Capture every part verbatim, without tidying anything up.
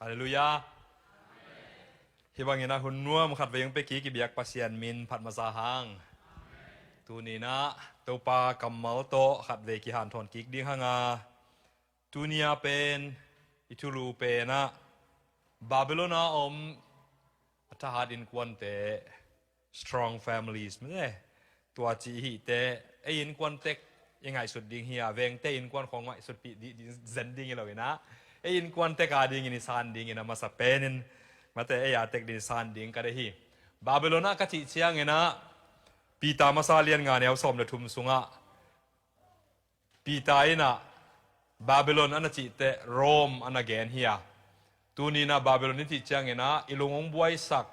Halleluiah. Hih bangin ah hun nuam khatvei hong pia kik i biak Pasian min phat masa hang. Tuni-in ah Topa kammal tawh khatvei kihanthawn kik ding hang a, tuni-a pen i thulu pen ah Babylon a om a thahat innkuante, strong families mate, tua ci i hih teh ei innkuan tek i ngaihsut ding hi a, vengte innkuan khong ngaihsutpih dih, dih zen ding hi lo-in ah, ei innkuan tek a dingin i san dingin a masa penin mate, ei a tek dingin i san ding ka deih hi. Babylon ah ka cih ciangin ah Peter masa lian nga neu sawm le thum sungah Peter in ah Babylon a na cih teh Rome a na gen hi a, tuni-in ah Babylon i cih ciangin ah i lung hong buaisak,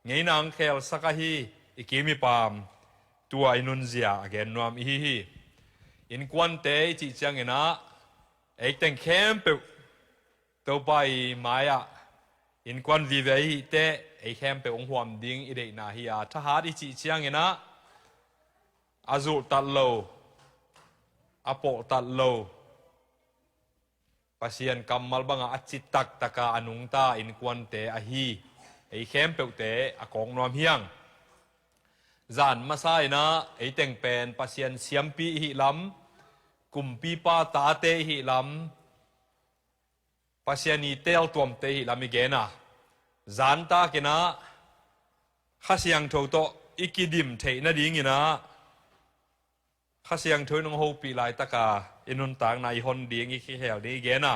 ngeina hong khelsak ahi i kim i pam, tua i nunzia a gen nuam i hi hi. Innkuante i cih ciangin ah ei teng khempeuh Topa i mai-ah innkuan vive i hih teh ei khempeuh hong huam ding i deihna hi a, thahat i cih ciangin ah a zulhtat lo, a pawltat lo, Pasian kammal bangah a ci taktaka a nungta innkuante ahi ei khempeuhte a kawk nuam hi hang. Zan masa-in ah ei teng pen Pasian siampi i hih lam, kumpipa tate i hih lam, Pasian i teeltuamte i hih lam i gen a, zantakin ah Kha Siangtho tawh i kidim theih nadingin ah Kha Siangtho in hong hopih laitaka i nuntakna i hon ding, i kikhel ding i gen a,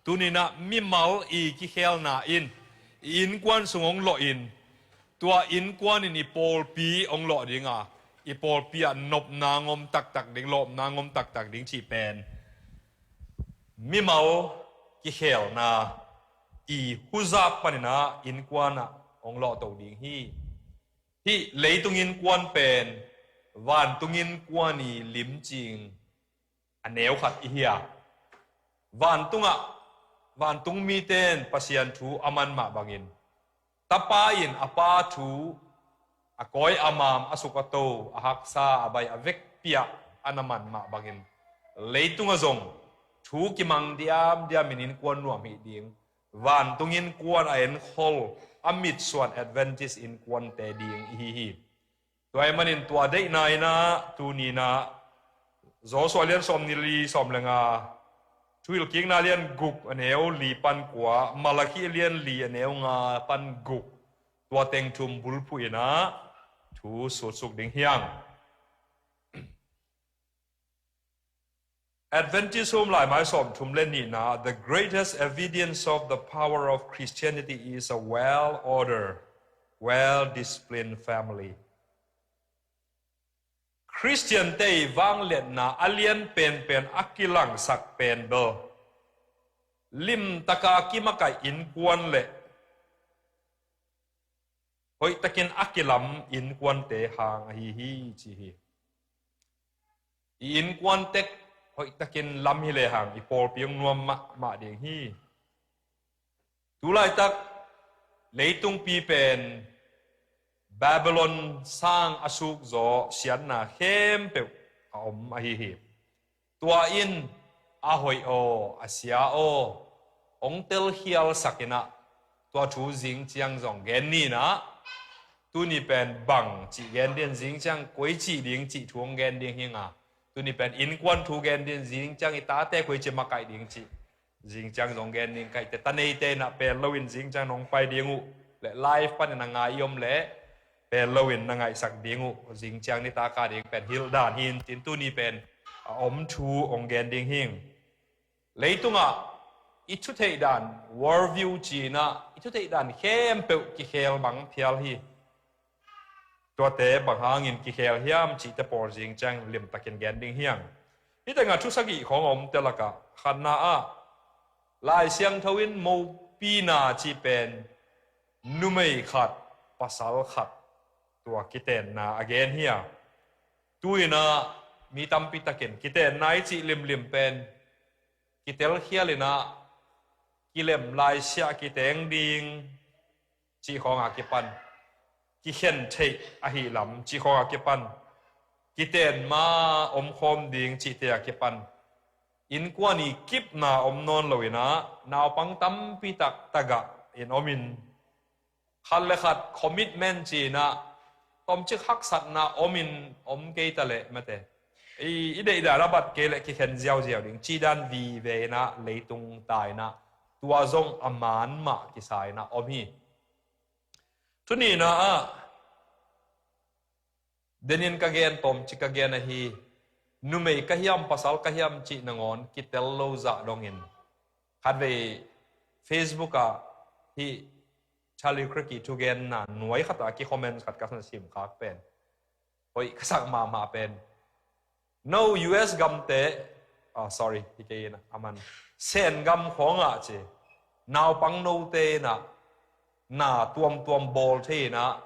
tuni-in ah mimal i kikhelna in i innkuan sung hong lawhin, tua innkuan in i pawlpi hong lawh ding a, i pawlpi ah nopna hong om taktak ding, lawpna hong om taktak ding cih pen mimal kikhelna i huzap panin ah innkuan ah hong lawhto ding hi. Hih leitung innkuan pen vantung innkuan i limcing a neu khat i hi a, vantungah vantung mite in Pasian thu a man mah bangin, tapa in a pa thu a kawi a maam, a suk a to, a haksa a bai a vekpi-ah a na man mah bangin, leitungah zong thu kimang diamdiamin innkuan nuam hih ding, vantung innkuan a enkhol a mitsuan Adventist innkuante ding i hi hi. Tua ahih manin tua deihna in ah tuni-in ah Joshua lian sawm ni li, sawm le nga, Thuhilhkikna lian guk a neu li pan kua, Malakhi lian li a neu nga pan guk, tua teng thum bulphuh in ah thu sutsuk ding hi hang. Adventist Home Lai Mai sawm thum le nihna, the greatest evidence of the power of Christianity is a well-ordered, well-disciplined family. Khristiante i vangliatna a lian penpen a kilangsak pen bel limtaka kimakaih innkuan le hoihtakin a kilam innkuante hang ahi hi, ci hi. I innkuan tek hoihtakin lam hi lehang i pawlpi hong nuam mahmah ding hi. Tulaitak leitungpi pen Babylon sang a sukzaw siatna khempeuh a om ahi hi. Tua in a hoih aw, a sia aw, hong telkhialsak in ah, tua thu zing ciang zong gen ni in ah, tuni pen bang cih gen ding, zing ciang koi cih ding cih thu hong gen ding hi ing a, tuni pen innkuan thu gen ding, zing ciang i tate koi cih makaih ding cih zing ciang zong gen ding ka hi. Te ta neite in ah pel loin zing ciang nong pai ding uh, le live panin a ngai i om leh pel loin na ngaihsak ding uh, zing ciang nitak a ding pen hilh dan hi in, tin tuni pen a om thu hong gen ding hi ing. Leitungah i thutheih dan, world view ci in ah, i thutheih dan khempeuh kikhel bang phial hi. Tuate bang hangin kikhel hiam cihte pawl zing ciang limtakin gen ding hi ing. Hih tengah thu sagih khawng a omte lakah khatna ah Lai Siangtho in mopina cih pen numei khat, pasal khat, tua kitenna a gen hi a, tu in ah mi tampi takin kitenna i cih limlim pen kitelkhial in ah kilem laisiah kiteng ding cih khawngah kipan, kikhen theih ahih lam cih khawngah kipan, kiten ma omkhawm ding cihte ah kipan, innkuan i kipna om nawn lo in ah, naupang tampi tak tagah in om in, khat le khat commitment ci in ah, tomcik haksatna om in om kei ta leh mate, i, i deihdan a bat kei leh kikhen ziauziau ding, cih dan vive in ah leitung ta in ah, tua zong a man mah kisa in ah om hi. Tuni in ah, denin ka gen, tomcik ka gen ahi, numei ka hiam, pasal ka hiam cih nangawn kitel lo zah dongin, khatvei Facebook ah hih Charlie Kirk i thugenna nuai khat ah ki-comment khat ka na sim khak pen, hoih ka sak mahmah pen, no, U S gamte, ah, sorry, hi kei in ah, aman, Sen gam khawngah ci, naupang note in ah na tuamtuam bawl thei in ah,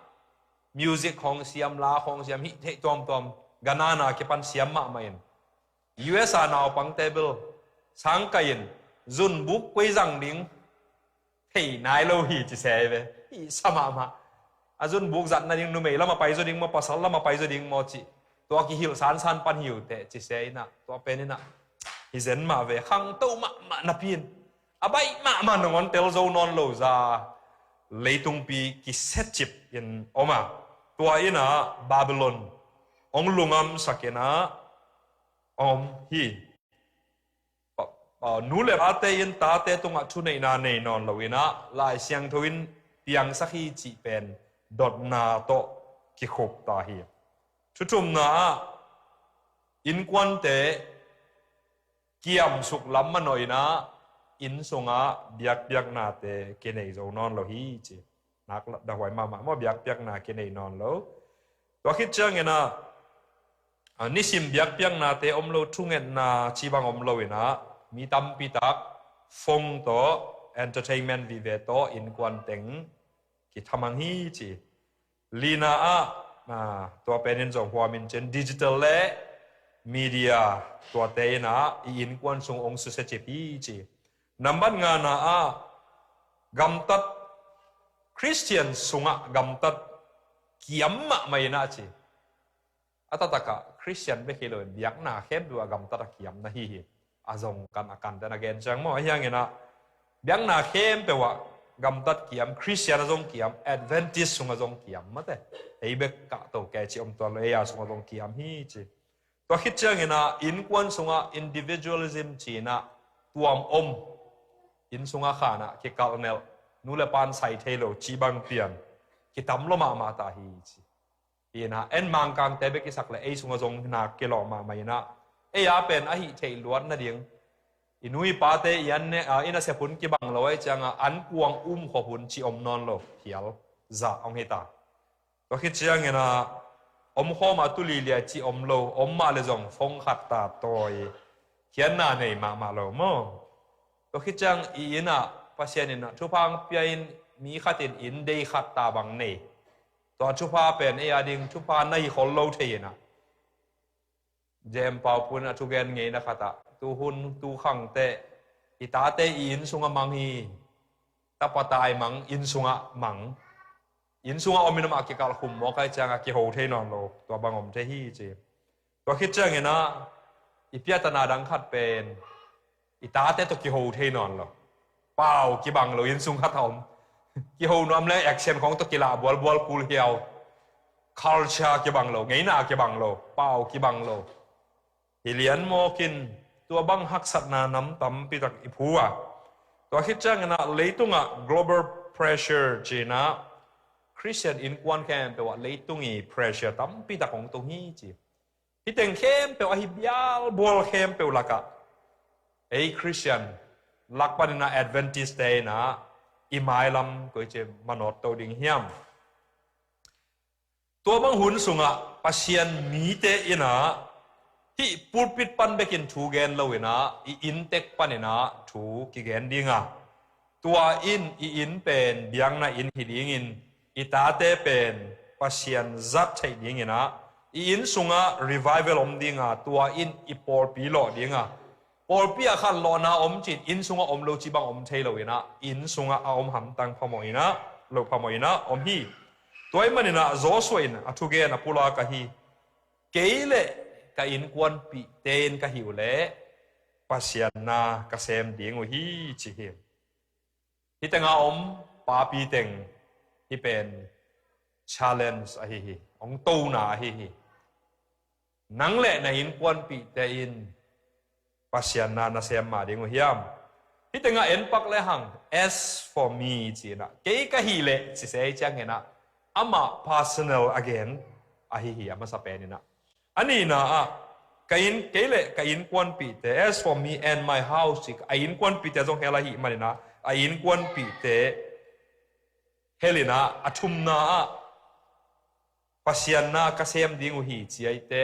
music khawng siam, la khawng siam, hih theih tuamtuam, ganana kipan siam mahmah in, U S a naupangte bel sangkah in zunbuk koi zang ding thei nai lo hi ci se ve. Hih sa mahmah. A zunbuk zat nading, numei lam a pai zaw ding maw, pasal lam a pai zaw ding maw cih, tua kihilh sansan pan hi uh teh ci se in ah, tua pen in ah hi zen mah ve. Khangto mahmah napi in, a baih mahmah nangawn tel zo nawn lo zah leitungpi kisetcip in om a, tua in ah Babylon hong lungngamsak in ah om hi. Pa, pa, nu le pate in tate tungah thuneihna nei nawn lo in ah, Lai Siangtho in piangsak hi cih pen dotna tawh kikhup ta hi. Thuthumna ah, innkuante kiamsuk lam manawh in ah, inn sungah biakpiaknate kinei zo nawn lo hi ci. Nak la, dahuai mahmah maw, biakpiakna kinei nawn lo. Tua khit ciangin ah, a, nisim biakpiaknate om lo, thungetna cih bang om lo in ah, mi tampi tak phone tawh, entertainment vive tawh innkuan teng kithamang hi ci. Lina ah, a, tua pen in zong huam in cin, digital le media tuate in ah i innkuan sung hong susia cip hi ci. Nambat ngana ah, gamtat, Khristian sungah gamtat kiam mahmah in ah ci. A taktak ah Khristian bek hi lo in biakna khempeuh ah gamtat a kiam na hi hi. A zong kan, a kan ten a gen ciang maw, ahi hangin ah biakna khempeuh ah gamtat kiam, Khristian ah zong kiam, Adventist sungah zong kiam mate. Ei bek kah to kei ci om tuan lo, ei a sungah zong kiam hi ci. Tua khit ciangin ah innkuan sungah individualism ci in ah tuam om, inn sungah khan ah kikalhnelh, nu le pan sai thei lo cih bang pian kitam lua mahmah ta hi ci. Hi in ah, en Mangkangte bek i sak leh ei sungah zong nak kilawh mahmah in ah, ei a pen a hih theih luat nading, i nu i pate i an ne, a, i nasep hun kibang lo ahih ciangah an kuang um khop hun cih om nawn lo, phial zah hong hi ta. Tua khit ciangin ah, om khawm a tu lilia cih om lo, om mah le zong phone khat ta tawi, khiatna nei mahmah lo maw. Tua khit ciang i inn ah Pasian in ah thupha hong pia in, mi khat in inn dei khat ta bang nei. Tua thupha pen ei a ding thupha na hi khol lo thei in ah, Jem Pau Pun a thugen ngeina khat ah, tu hun tu khang teh i tate i inn sungah mang hi. Tapa tai mang, inn sungah mang. Inn sungah om in amah kikalh khum mawk ahih ciangah kiho thei nawn lo, tua bang om thei hi ci. Tua khit ciangin ah i piatana dang khat pen i tate tawh kiho thei nawn lo. Pau kibang lo, inn sung khat a om. Kiho nuam le action khawng tawh kilah bualbual kul hiau. Culture kibang lo, ngeina kibang lo, pau kibang lo. Hi lian mawk in, tua bang haksatna nam tampi tak i phu a. Tua khit ciangin ah leitungah global pressure ci in ah, Khristian innkuan khempeuh ah leitung i pressure tampi tak hong tung hi ci. Hih teng khempeuh ahi bialbual khempeuh lakah ei Khristian lak panin ah Adventist-te in ah i mailam koici manawt to ding hiam? Tua bang hun sungah Pasian mite in ah hih pulpit pan bekin thu gen lo in ah i inntek panin ah thu kigen ding a, tua in i inn pen biakna inn hi dingin, i tate pen Pasian zat theih dingin ah, i inn sungah revival om ding a, tua in i pawlpi lawh ding a, pawlpi ah khan lawhna om cin, inn sungah om lo cih bang om thei lo in ah, inn sungah a om hamtang phamawh in ah, lo phamawh in ah om hi. Tua ahih manin ah Joshua in a thugen a pulak ahi, kei le ka innkuanpihte in ka hi uh leh Pasian na ka sem ding uh hi, ci hi. Hih tengah om papi teng hih pen challenge ahi hi, hong tona ahi hi. Nang le na innkuanpihte in Pasian na na sem mah ding uh hiam? Hih tengah en pak lehang, "As for me," ci-inah, "Kei ka hih leh," ci se cianginah, amah personal a gen ahi hi, a masa peninah. A nihna ah, "Ka inn, kei le ka innkuanpihte, as for me and my house," ci, a innkuanpihte zong hel ahih maninah, a innkuanpihte helinah, a thumna ah, "Pasian na ka sem ding uh hi," ci ahihte,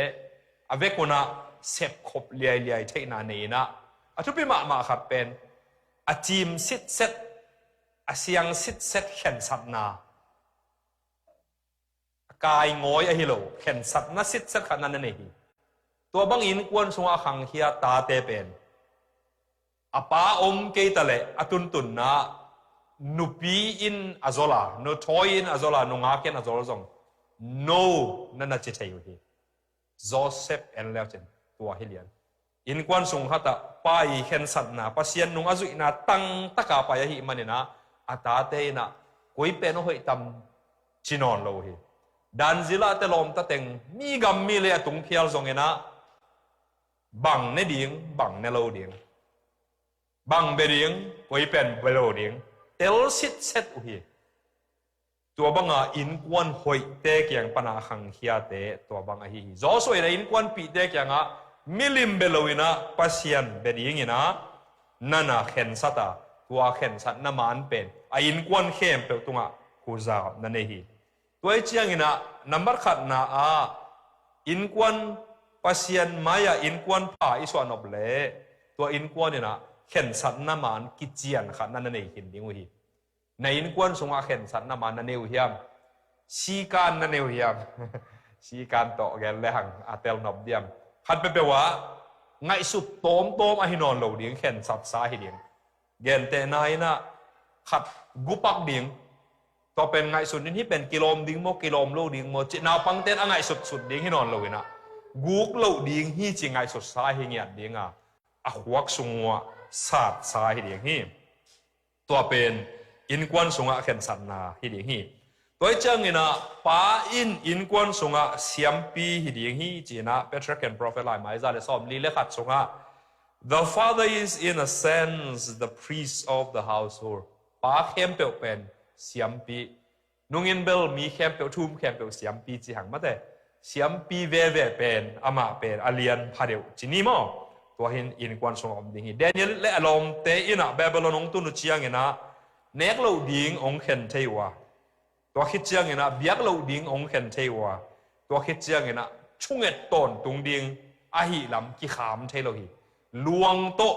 a vekunah sepkhop liailiai theihna nei inah, a thupi mahmah khat pen, a cim sitset, a siang sitset khensatna, a kaingawi ahi lo, khensatna sitset khat na na nei hi. Tua bang innkuan sungah a khangkhia tate pen, a pa om kei ta leh a tuntunna, nupi in a zol a, nuthawi in a zol a, nungak in a zol zong, "No," na na ci thei uh hi. Joseph en leucin tua hi lian. Innkuan sung khatah pa i khensatna, Pasian nung a zuihna tangtaka pai ahih maninah, a tate inah, "Koi pen a hoih tam?" ci nawn lo uh hi. Danzila te lawmta teng, mi gam mi lei a tung phial zonginah, bang ne ding, bang ne lo ding, bang bia ding, koi pen bia lo ding, tel sitset uh hi. Tua banga innkuan hoihte kiang pana a khangkhiate tua bang ahi hi. Joshua in a innkuanpihte kiangah, "Milim bia loinah Pasian bia dinginah na na khensat a, tua khensatna man pen a innkuan khempeuh tungah huzap na nei hi." Tua ih cianginah, nambat khatna ah, innkuan, Pasian mai-ah innkuan pha i suahnop leh, tua innkuan inah khensatna man kician khat na na nei khin ding uh hi. Na innkuan sungah khensatna man na nei uh hiam? Sikan na nei uh hiam? Sikan tawh gen lehang a telnop diam? Khat peuhpeuh ah ngaihsut tawmtawm ahi nawn lo ding, khensatsa ahi ding. Gentehna inah, khat gupak ding, tua pen ngaihsut in, hih pen kilawm ding maw, kilawm lo ding maw, ci naupangten a ngaihsutsut ding hi nawn lo inah, guk loh ding hi ci ngaihsutsa ahi ngiat dinga, a khuak sung uah satsa ahi ding hi. Tua pen innkuan sungah khensatna hi ding hi. Tua ih cianginah, pa in innkuan sungah siampi hi ding hi, ci-inah Patriarch and Prophet laimai za le sawmli le khat sungah, "The father is, in a sense, the priest of the household." Pa khempeuh pen siampi. Nungin bel mi khempeuh, thu-um khempeuh siampi ci hang mate. Siampi veve pen, amah pen a lian pha deuh ci ni maw? Tua hi-in innkuan sungah om ding hi. Daniel le a lawmte inah Babylon hong tun uh cianginah, nek loh ding hong khen thei uh a, tua khit cianginah biak loh ding hong khen thei uh a, tua khit cianginah thunget tawntung ding ahi lam kikham thei lo hi. Luang tawh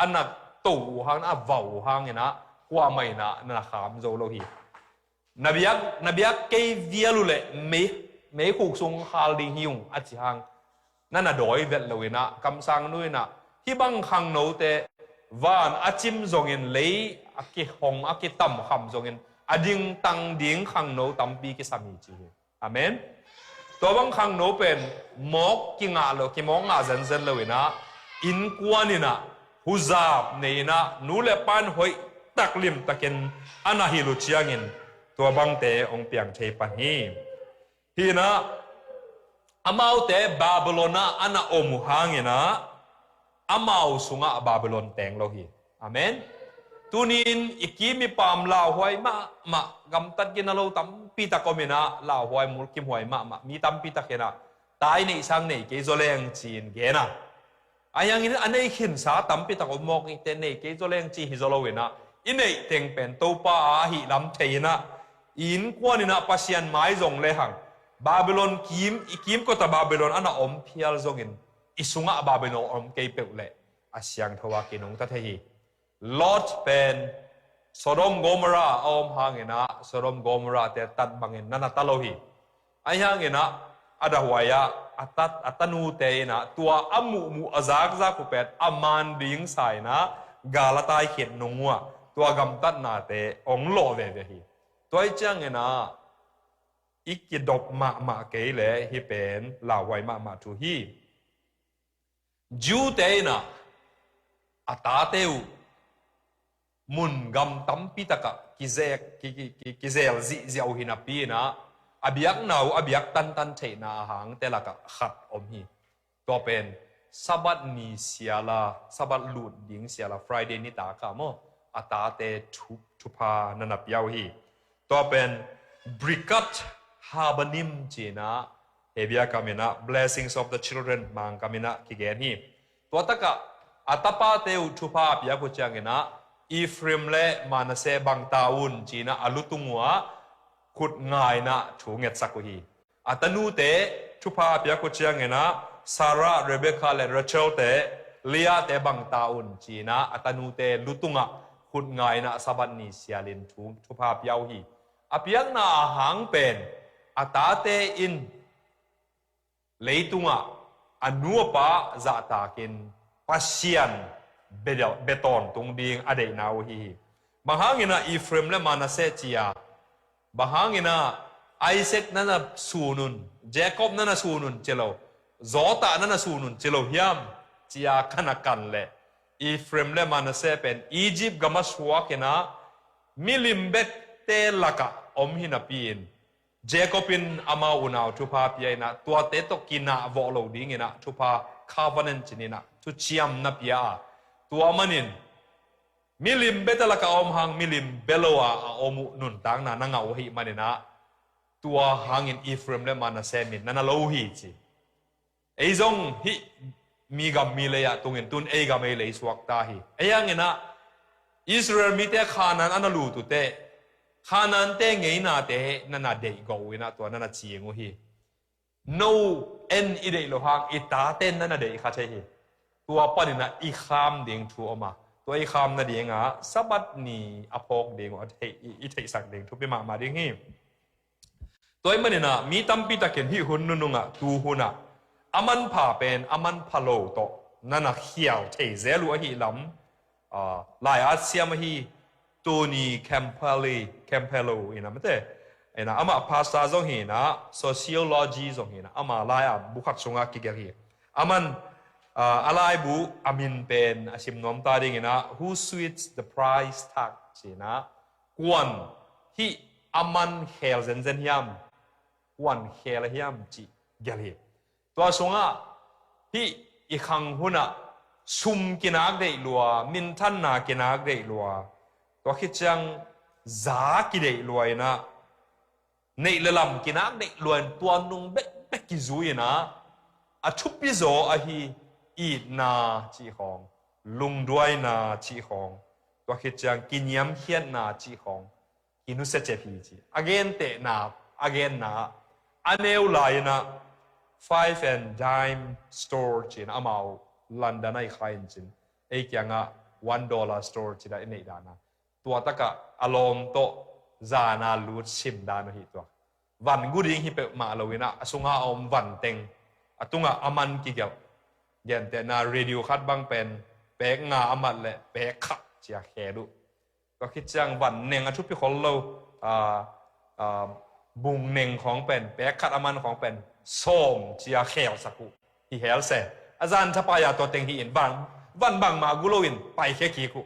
a na to uh hang, a vau uh hanginah, kuamah inah na kham zo lo hi. Na biak, na biak kei vial uh leh mei, meikhuk sung khal ding hi ung, a ci hang, na na dawi vet loinah, kamsangnu inah, hih bang khangnote van a cim zongin, lei a kihong, a kitamkham zongin, a dingtang ding khangno tampi kisam hi, ci hi. Amen. Tua bang khangno pen mawk kingah lo, kimawk ngah zenzen loinah, innkuan inah huzap nei inah, nu le pa in hoih tak limtakin a na hilh uh ciangin, tua bangte hong piang thei pan hi. Hi inah, amaute Babylon ah a na om uh hanginah, amau sungah Babylon teng lo hi. Amen. Tuni-in i kim i pam lauhuai mahmah, gamtat gina lo tampi tak om inah, lauhuai, mulkimhuai mahmah mi tampi tak inah, tai neihsang nei kei zaw leng ci-in gen a. Ahi hangin a nei khinsa tampi tak om mawk ite, nei kei zaw leng ci hi zaw loinah, i neih teng pen Topa a ahih lam thei inah, i innkuan inah Pasian mai zong lehang, Babylon kim, i kimkot ah Babylon a na om phial zongin, i sungah Babylon om kei peuh leh a siangtho a kinungta thei hi. Lot pen Sodom Gomorrah a om hanginah, Sodom Gomorrah te tat bangin na na ta lo hi. Ahi hanginah, a dahuai ah a tat, a tanute inah, tua a muhmuh, a zakzak uh pen a man ding sa inah, gal a tai khit nung uh ah, tua gamtatnate hong lawh veve hi. Tua ih cianginah, i kidop mahmah kei leh hih pen lauhuai mahmah thu hi. Jew-te inah a tate uh mun gam tampi takah kizek, ki, ki, ki, kizel zihziah uh hi napi inah, a biakna uh a biak tantan theihna a hangte lakah khat om hi. Tua pen Sabbath ni siala, Sabbath lut ding siala, Friday nitak ah maw, a tate thu, thupha na na pia uh hi. Tua pen Birkat Habanim ci-inah, Hebrew kam inah Blessings of the Children, Mangkam inah kigen hi. Tua takah a tapate uh thupha a piak uh cianginah, Ephraim le Manasseh bangta un ci-inah a lutung uhah khut nga inah thu ngetsak uh hi. A tanute thupha a piak uh cianginah, Sarah, Rebekah le Rachel te, Leah te bangta un ci-inah a tanute lutungah khut nga inah Sabbath ni sialin thu, thupha pia uh hi. A piakna a hang pen a tate in leitungah a nu a pa zahtakin Pasian be, be tawntung ding a deihna uh hi hi. Bang hanginah Ephraim le Manasseh cia, bang hanginah Isaac na na sun un, Jacob na na sun un ci lo, Joseph na na sun un ci lo hiam, cia kan a kan leh, Ephraim le Manasseh pen Egypt gam a suakinah milim bekte lakah om hi napi-in, Jacob in amau unau thupha pia inah, tuate tawh kinah vawh lo dinginah thupha, covenant ci-inah thuciam na pia a, tua manin milim bete lakah a om hang, milim belo a a om uh nuntakna na ngah uh ahih maninah, tua hangin Ephraim le Manasseh min na na lo uh hi ci. Ei zong hih mi gam mi lei ah tungin tun ei gam ei lei suakta hi. Ei hanginah Israel mite Khanaan a na lut uh teh, Khanaante ngeinate na na deih gawh uh inah tua na na cing uh hi. No en i deih loh hang i taten na na deih kha thei hi. Tua paninah i kham ding thu om a, tua i kham nadingah Sabbath ni a phawk ding uh a theih, i, i theihsak ding thupi mahmah ding hi. Tua ahih maninah mi tampi takin hih hun nunungah tu hunah a manpha pen a manpha lo tawh na na khial thei zel uh ahih lam, aa, lai-at siam ahi Tony Campelli, Campello inah mate, inah amah pastor zong hinah, sociology zong hinah, amah lai-at bu khat sungah kigelh hi. Aman, aa, a laibu a min pen a sim nuam ta dinginah Who Sweats the Price Tag ci-inah, kuan hih a man khel zenzen hiam, kuan khel a hiam cih gelh hi. Tua sungah hih i khang hunah sum kinak deih lua, minthanna kinak deih lua, tua khit ciang za kideih lua inah, neih le lam kinak deih lua in tua nung bekbek kizui inah, a thupi zaw ahi itna cih khawng, lungduaina cih khawng, tua khit ciang kiniamkhiatna cih khawng kinusia cep hi ci. A gentehna, a genna, a neu lai-inah Five and Dime Store ci-in amau London ah i kha in cin, ei kiangah one dollar store ci-in i neih dan a, tua takah a lawm tawh zana lut sim dan uh hi tua. Van gu ding hi peuhmah lo inah a sungah a om van teng, a tungah a man kigelh. Gentehna radio khat bang pen pek nga a mat leh pek khat cia khel uh. Tua khit ciang van neng a thupi khol lo, aa, aa, bung neng khawng pen, pek khat a man khawng pen sawm cia khelsak uh hi hel se. A zan thapai-a tua teng hi in van, van bangmah gu loin paikhia kik uh.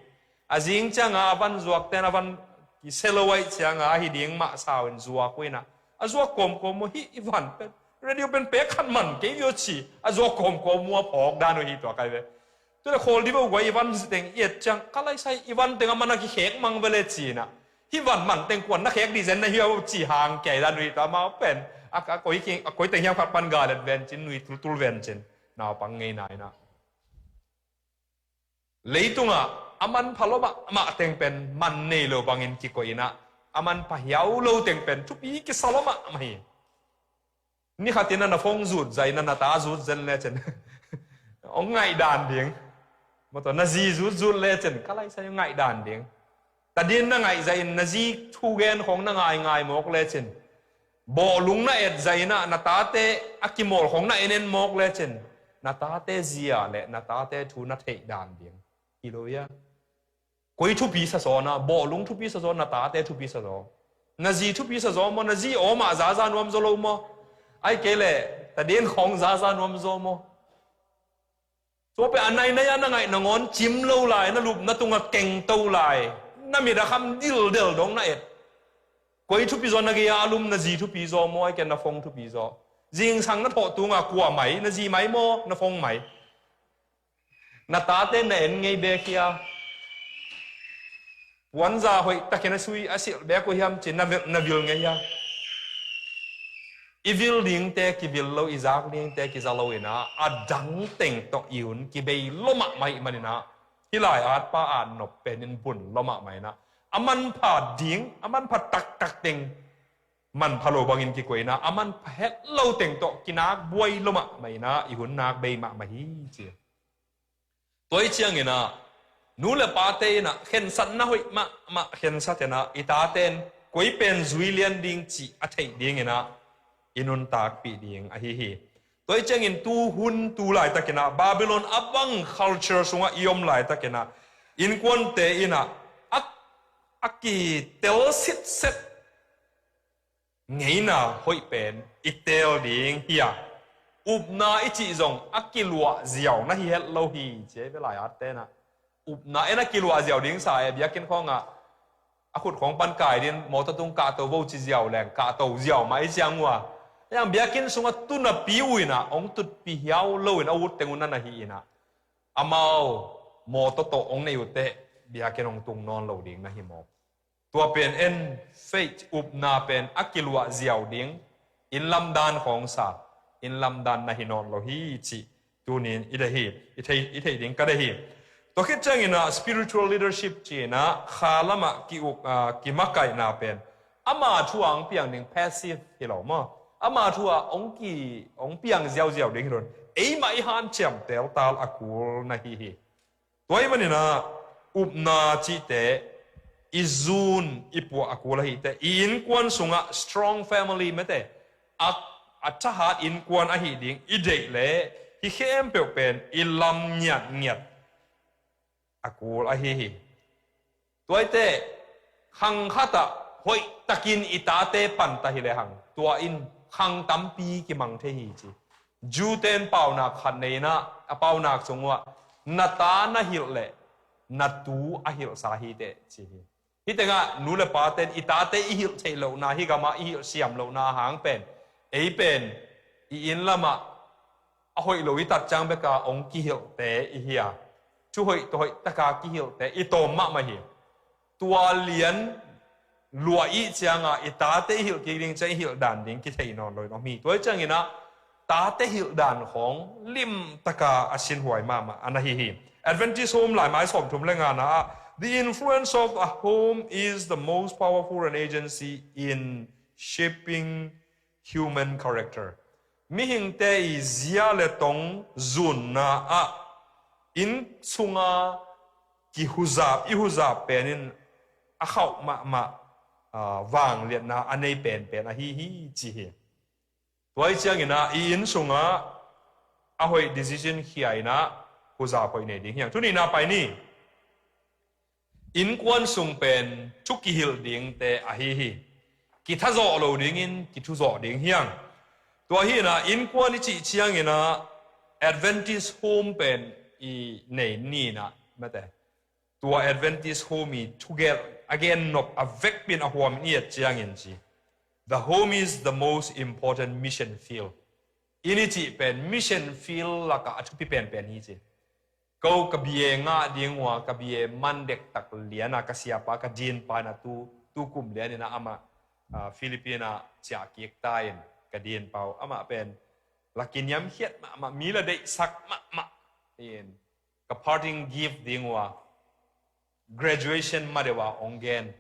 A zing cianga a van zuakten a van kisia lo ahih cianga ahi ding mah sau in zuak uh inah, a zuak kawmkawm uh, hih i van pen, radio pen pek khat man kei viau ci, a zuak kawmkawm uh a phawk dan uh hi tua kai ve. Tule khawl dih beuh guai i van teng i et ciang, ka laisai i van teng a man a kikhek mang vele ci-inah, hih van man teng kuan na khek dih zen na hiau ci hang kei dan uh hi tua, amau pen a, a koi ki, a koi teng hiam khat pan galet ven cin, nui tultul ven cin, naupang ngeina inah. Leitungah a manpha lua mahmah teng pen man nei lo bangin kikoih inah, a manpha hiau lo teng pen thupi kisa lua mahmah hi. Ni khatin na phone zut zai na, na ta zut zen lecin hong ngaih dan ding. Maw tua, na zi zut zut lecin ka laisai hong ngaih dan ding. Tadin na ngaih zahin na zi thugen khong na ngaingai mawk lecin, bawhlung na et zahinah na tate a kimawl khong na enen mawk lecin, na tate zia le na tate thu na theih dan ding. Hi lo ia. Koi thupi sa zaw na, bawhlung thupi sa zaw, na tate thupi sa zaw. Na zi thupi sa zaw maw, na zi awmah zaza nuam zaw lo maw? Ai kei le, tadin khong zaza nuam zaw maw? Tua pen a nainai a na ngaih nangawn cim lo lai, na lupna tungah kengto lai, na mit a kham dildel dong na et. Koi thupi zaw na gei a lum, na zi thupi zaw maw, ai ken na fong thupi zaw. Zingsang na thawh tungah kua mai, na zi mai maw, na fong mai. Na tate na en ngei bek hia? Puanza hoih takin a sui a silh bek uh hiam ci na vil, na vil ngei hia? I vil dingte kivil lo, i zak dingte kiza lo inah a dang teng tawh i hun kibei lua mahmah ih maninah, hih lai atpa at nop penin bun lua mahmah inah, a manpha ding, a manpha taktak teng manpha lo bangin kikoih inah, a manpha het lo teng tawh kinak buai lua mahmah inah i hun nak bei mahmah hi ci. Tua ih cianginah nu le pate inah khensatna hoih mahmah khensat inah i tate in koi pen zui lian ding cih a theih dinginah i nuntakpih ding ahi hi. Tua ih ciangin tu hun tu laitakinah Babylon a bang culture sungah i om laitakinah innkuante inah a, a kitel sitset ngeina hoih pen i teel ding hi a, upna i cih zong a kiluah ziau na hi het lo hi ci ei ve lai at tenah. Upna en a kiluah ziau ding sa e, biakinn khawngah a khut khawng pan kai din mawtaw tung kahto vo ci ziau leng kahto ziau mah i ciang uh a, hiang biakinn sungah tunapi uh inah hong tutpi hiau loin a ut teng uh na na hi inah, amau mawtaw tawh hong nei uh teh biakinn hong tung nawn lo ding na hi mawk. Tua pen en, faith, upna pen a kiluah ziau ding, inn lamdan khawng sa, inn lamdan na hi nawn lo hi cih tunin i deih hi, i thei, i theih ding ka deih hi. Tua khit cianginah spiritual leadership cinah kha lamah ki-uk, ah, kimakaihna pen ama thu a hong piang ding, passive hi lo maw? Ama thu a hong ki, hong piang ziauziau ding hi lo in, eimah i hanciam teltal a kul na hi hi. Tua ih maninah upna cihte i zun i puah a kul ahite, i innkuan sungah strong family mete, a, a thahat innkuan ahi ding i deih leh hih khempeuh pen i lam ngiatngiat a kul ahi hi. Tua ih teh khang khatah hoihtakin i tate panta hi lehang tua in khang tampi kimang thei hi ci. Jew-te in paunak khat nei inah a paunak sung uhah na ta na hilh leh na tu a hilhsa hi teh ci hi. Hih tengah nu le pate in i tate i hilh theih lohna, hih gamah i hilh siam lohna a hang pen, ei pen i inn lamah a hoih lo i tat ciang beka hong kihilhte i hi a, thu hoih tawh hoih taka kihilhte i tawm mahmah hi. Tua lian luah ih cianga i tate i hilh kik ding ciang i hilh dan ding kithei nawn loin om hi. Tua ih cianginah tate hilh dan khawng limtaka a sinhuai mahmah a na hi hi. Adventist Home lai mai sawmthum le ngana ah, the influence of a home is the most powerful an agency in shaping human character. Mihingte i zia le tong zunna ah inn sunga kihuzap, i huzap penin a khauh mahmah, ah, vangliatna a nei penpen ahi hi ci hi. Tua ih cianginah i inn sungah a hoih decision khia inah huzap hoih nei ding hiang. Thu nihna pai ni. Innkuan sung pen thu kihilh dingte ahi hi. Kithazawh lo dingin kithuzawh ding hiang. Tua hinah innkuan i cih cianginah Adventist Home pen i nei ninah mate. Tua Adventist Home i thugelh a gennop a vekpin a huamin i et ciangin ci, the home is the most important mission field. Inn i cih pen mission field lakah a thupi penpen hi ci. Ko ka B A ngah ding uh a, ka B A man dektak liana ka siapa ka dinpa inah tu, tu kum lianinah amah, ah, Philippine ah ciah kik ta in ka dinpa uh amah pen la kiniamkhiat mahmah, mi la deihsak mahmah in ka parting gift ding uh a graduation ma deuh ah hong gen,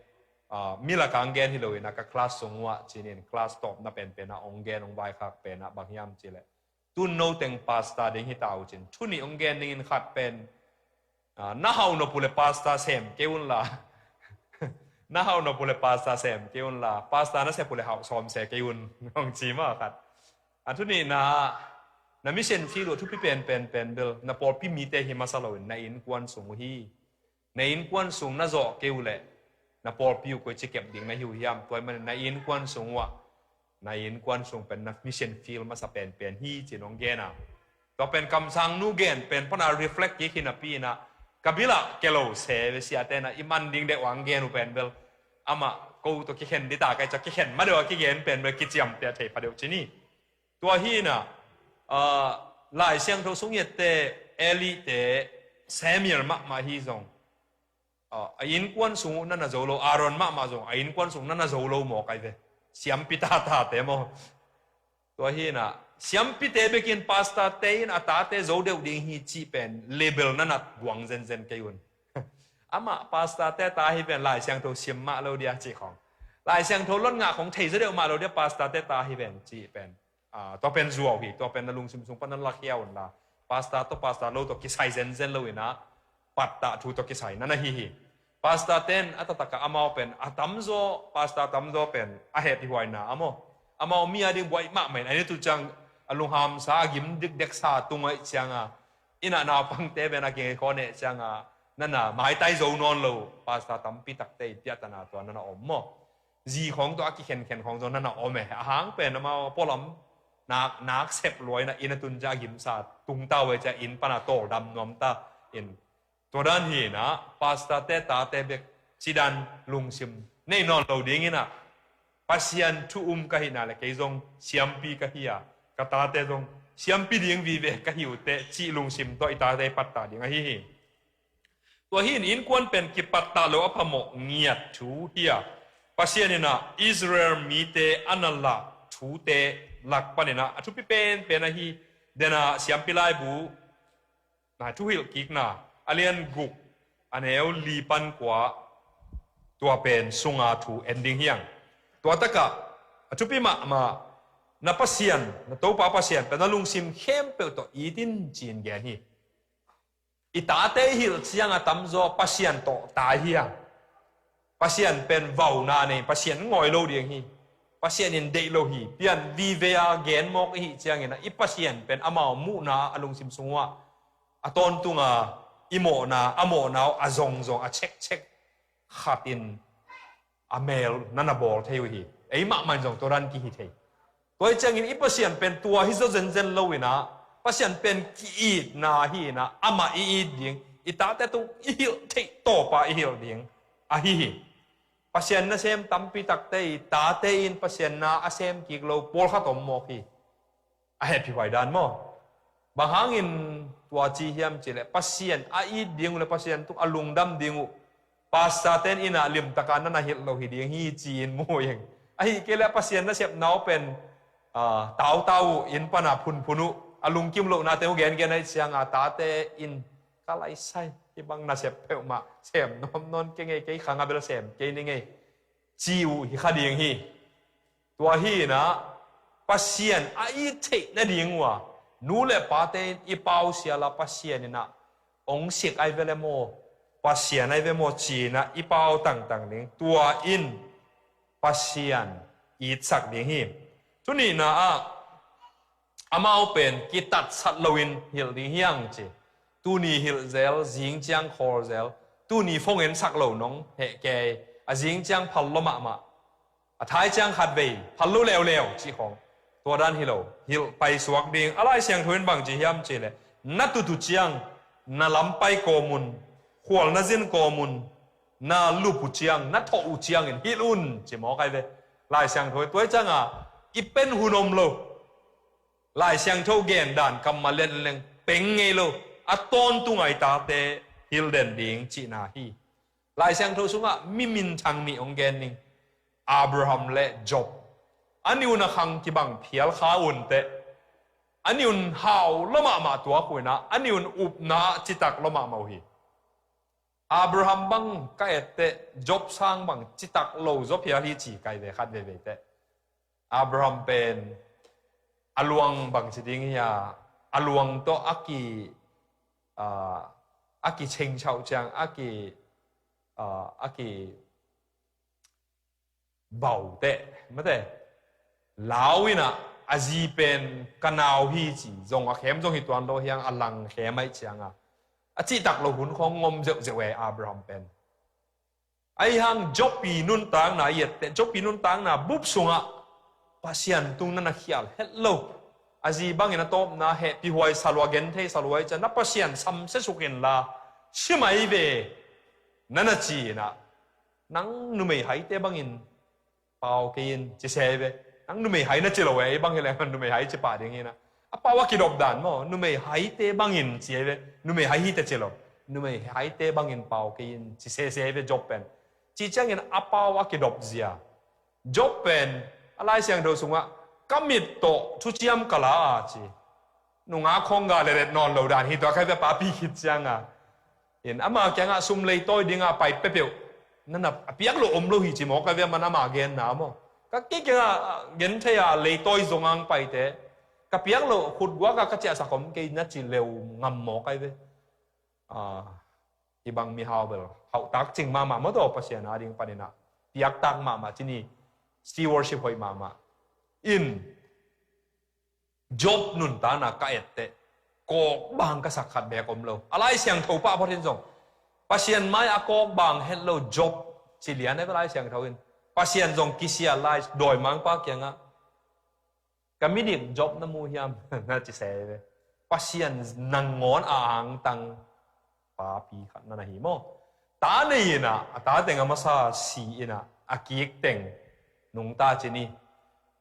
ah, mi lakah hong gen hi loinah ka class sung uh ah cinin class tawpna penpenah hong gen, hong vaikhak penah bang hiam cileh, tun no teng pastor ding hi ta uh cin, thu nih hong gen dingin khat pen, ah, na hauh nop uh le pastor sem kei un la. Na hauh nop uh le pastor sem kei un la, pastor na sep uh le hauh sawm se kei un, hong ci mah khat. A thu nihna, na mission field uh thupi penpen pen bel na pawlpi mite hi masa loin na innkuan sung uh hi. Na innkuan sung na zawh kei uh leh na pawlpi uh koi ci kep ding na hi uh hiam? Tua ih manin na innkuan sung uh ah, na innkuan sung pen na mission field masa penpen hi ci-in hong gen a. Tua pen kamsang nu gen pen pana reflect kik hi napi inah, ka bilah kelo se ve siate na i man ding deuh ang gen uh pen bel, amah ko tawh kikhen dita kai ca kikhen ma deuh a kigen pen bel kiciamteh thei pha deuh ci ni. Tua hi inah, ah, Lai Siangtho sung i ette Elite Samuel mahmah hi zong, ah, a innkuan sung uh na na zo lo, Aaron mahmah zong a innkuan sung na na zo lo maw kai ve. Siampi tatate maw. Tua hi inah, siampite bekin pastorte in a tate zo deuh ding hi cih pen label na na guang zenzen kei un. Amah pastorte ta hi pen Lai Siangtho sim mah lo dia cih khong, Lai Siangtho lot ngah khong thei zaw deuh mah lo dia pastorte ta hi pen cih pen, ah, tua pen zuau hi, tua pen na lungsim sung pan na lakhia unla, pastor tawh pastor lo tawh kisai zenzen lo inah, pattah thu tawh kisai na na hi hi. Pastor ten a taktak a amau pen a tamzaw, pastor tamzaw pen a hehpihhuaina a maw, amau mi a ding buai mahmah in, a ni tu ciang a lunghamsa, a gim dikdeksa tung ahih cianga, inah naupangte pen a kingei khawh neh cianga, na na maitai zo nawn lo pastor tampi takte i piahtana tua na na om maw. Zi khawng tawh a kikhenkhen khawng zong na na om e. A hang pen amau a pualam nak, nak sep lua inah inn a tun ciah a gimsa tungta uh e ciah inn pana tawldam nuamta in. Tua dan hi inah pastorte tate bek cidan lungsim nei nawn lo ding inah, Pasian thu um ka hihna le kei zong siampi ka hi a, ka tate zong siampi ding vive ka hi uh teh cih lungsim tawh i tate i pattah ding ahi hi. Tua hi in innkuan pen kipattah lo a phamawh ngiat thu hi a, Pasian inah Israel mite a na lah thute lak paninah a thupi penpen ahi. Dena siampi laibu na thuhilh kikna a lian guk a neu li pan kua, tua pen sunga thu en ding hiang. Tua takah a thupi mahmah, na Pasian, na Topa Pasian pen na lungsim khempeuh tawh it in ci-in gen hi. I tate i hilh ciang a tamzaw Pasian tawh tai hiang. Pasian pen vauna nei, Pasian ngawi lo ding hi. Pasian in deih lo hi. Pian vive a gen mawk i hih ciangin a i Pasian pen amau muhna a lungsim sung uh ah a tawntunga i mawhna, a mawhna uh a zongzong a chekchek khatin a mel na na bawl thei uh hi. Ei mahmah in zong tua dan kihi thei. Tua hi ciangin i Pasian pen tua hi zaw zenzen lo inah, Pasian pen ki-itna hi inah, amah i it ding, i tate tung i hilh theih tawpa i hilh ding ahi hi. Pasian nasem tampi takte i tate in Pasian na a sem kik lo pawlkhat om mawk hi. A hehpihhuai dan maw. Bang hangin tua ci hiam cihleh, Pasian a it ding uh le Pasian tung a lungdam ding uh pastor ten inah limtaka na na hilh lo hi ding hi ci-in mu ing. Ahih kei leh Pasian nasepna uh pen, ah, tautau uh, inn pana phunphun uh, a lungkim lohnate uh gengen ahih cianga tate in ka laisai, hih bang nasep peuhmah sem nuam nawn kei ngei, kei khang a bel sem kei ni ngei ci uh hi kha ding hi. Tua hi inah Pasian a it theih nading uh a, nu le pate in i pau siala Pasian inah ong sik ai ve le maw, Pasian ai ve maw ci inah i pau tangtang ding. Tua in Pasian itsak ding hi. Thu nihna ah, amau pen kitatsat loin hilh ding hiang ci. Tuni hilh zel, zing ciang khawl zel. Tuni phone en sak lo nong heh kei. A zing ciang phal lo mahmah. A thai ciang khat vei phal lo leuleu cih khawng, tua dan hi lo. Hilh paisuak ding. A Lai Siangtho in bang ci hiam cihleh, na tut uh ciang, na lampai kawm un, khual na zin kawm un, na lup uh ciang, na thawh uh ciangin hilh un ci mawk ai ve. Lai Siangtho tua hi cianga i pen hun om lo. Lai Siangtho gen dan kammal lian leng peng ngei lo. A tawntung a i tate hilh den ding cihna hi. Lai Siangtho sungah mi minthang nih hong gen ning. Abraham le Job. A ni un a khang kibang phial kha un teh, a ni un hau lo mahmah tuak uh inah, a ni un upna ah citak lo mahmah uh hi. Abraham bang ka et teh, Job sang bang citak lo zaw phial hi ci kai ve khat veivei teh. Abraham pen a luang bang ci ding hi a, a luang tawh a ki, ah, a ki chengchauh ciang, a ki, ah, a ki bau teh, mate, lau inah a zi pen ka nau hi ci, zong a khem zong hi tuan lo hiang, a lang khem ahih cianga a cihtak lo hun khawng ngom zeuhzeuh e Abraham pen. Ahi hang Job i nuntakna i et teh, Job i nuntakna bup sungah Pasian tung na na khial het lo. A zi bangin a tawpna hehpih huai, salua genthei salua i ciang na Pasian samsia suk inla, si mai ve, na na ci inah, nang numei haite bangin pau kei in ci se ve. Nang numei hai na ci lo e, ei bang hi leh numei hai ci pah ding hi inah. A pau a kidop dan maw, numei haite bangin ci e ve. Numei hai hi ta ci lo. Numei haite bangin pau kei in ci sese ve Job pen. Ci ciangin a pau a kidop zia. Job pen a Lai Siangtho sungah ka mit tawh thuciam ka la a ci. Nungak khong ga lelet nawn lo dan hi tua kai ve, papi khit cianga. In ama kiangah sum leitawi dinga pai pepeuh. Nana a piak lo om lo hi ci maw kai ve, man ama genna maw. Ka kei kiangah genthei a leitawi zongang paite. Ka piak lo khutguaka ka ciahsak om kei na ci leu ngam maw kai ve. Ah, hibang mihau bel hauhtak cing mahmah maw, tua Pasian ading paninah piaktak mahmah cini, stewardship hoih mahmah. In Job nuntakna ka etteh kawkbang ka sak khat beek om lo. A Lai Siangtho pah phot hin zong Pasian mai a kawkbang het lo Job ci lian e, Lai Siangtho in. Pasian zong kisia lai dawimangpa kiangah, ka midik Job na mu hiam? Na ci se ve. Pasian nangawn a angtang papi khat na na hi maw? Ta nei inah a tate nga masa si inah a kik teng nungta ci ni.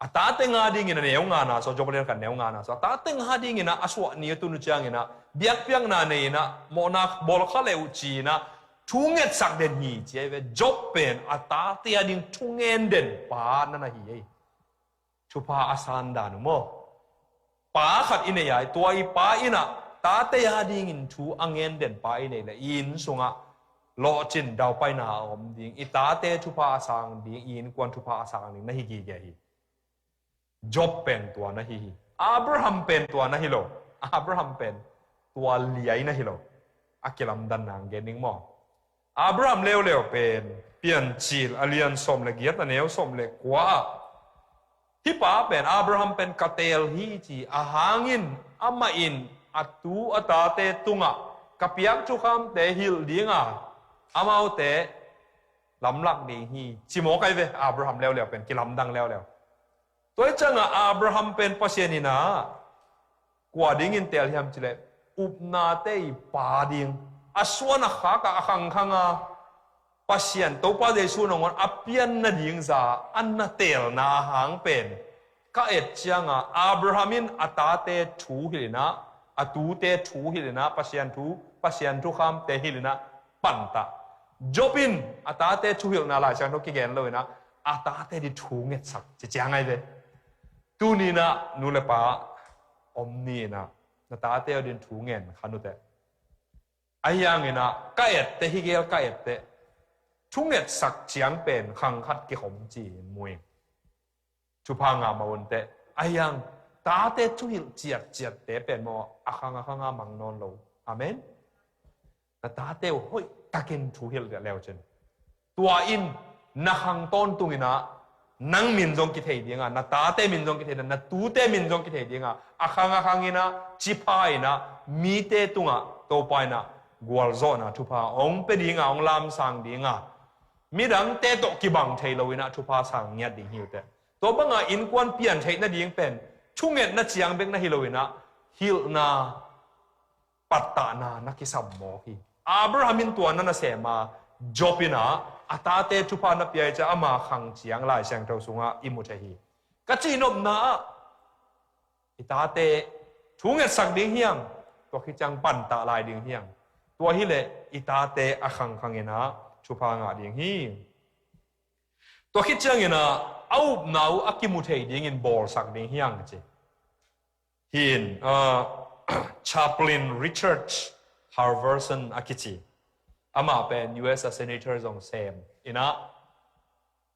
A tate nga dingin a neu ngana so, Job lian khat neu ngana so, a tate nga dingin a suah ni a tunu ciangin a biakpiakna nei inah mawhna bawlkha le uh ci inah thu ngetsak den hi ci ai ve. Job pen a tate a ding thu ngen den pa na na hi ei. Thupha a san dan uh maw? Pa khat i nei ai, tua i pa inah tate a dingin thu a ngen den pa i nei le i inn sungah lawhcin daupaina a om ding, i tate thupha a sang ding, i innkuan thupha a sang ding na hi gige hi. Job pen tua na hi hi. Abraham pen tua na hi lo. Abraham pen tua liai na hi lo. A kilamdan nang gen ding maw? Abraham leuleu pen Piancil a lian sawm le giat a neu sawm le kua ah, hih pa pen Abraham pen ka teel hi ci a hangin amah in a tu a tate tungah ka piak thukhamte hilh dinga amaute lamlak ding hi ci maw kai ve. Abraham leuleu pen kilamdang leuleu. Tua i ciangah Abraham pen Pasian inah kua dingin teel hiam cileh, upnate i pa ding, a suan a khakah a khangkhanga Pasian Topa Jesu nangawn a pianna ding za a na teelna a hang pen ka et cianga Abraham in a tate thu hilh inah, a tute thu hilh inah, Pasian thu, Pasian thukhamte hilh inah pantah. Job in a tate thuhilhna Lai Siangtho kigen lo inah a tate di thu ngetsak ci ciang ai ve. Tuni inah nu le pa om ni inah na tate a din thu ngen kha nuteh. Ahi hanginah ka etteh, hi gel ka etteh, thu ngetsak ciang pen khang khat kikhom ci-in mu ing. Thupha ngah mah unteh. Ahi hang tate thuhilh ciatciatte pen maw a khang a khanga mang nawn lo. Amen. Na tate uh hoih takin thuhilh leh leu cin, tua in na khang tawntung inah nang min zong kithei dinga, na tate min zong kithei dinga, na tute min zong kithei dinga, a khang a khang inah cipha inah mite tungah Topa inah gualzawhna thupha hong pia dinga, hong lamsang dinga, midangte tawh kibang thei lo inah thupha sang ngiat ding hi uh teh. Tua banga innkuan pian theih nading pen thungetna ciang bek na hi lo inah hilhna pattahna na kisam mawk hi. Abraham in tua na nasem a, Job inah a tate thupha na pia i ciah ama khang ciang Lai Siangtho sungah i mu thei hi. Ka cihnopna ah i tate thu ngetsak ding hiam? Tua khit ciang pantah lai ding hiam? Tua hileh i tate a khangkhang inah thupha ngah ding hi. Tua khit cianginah a upna uh a kimu thei dingin bawlsak ding hiam ci. Hin, ah, Chaplain Richard Halverson a kici. Amah pen U S a senator zong sem inah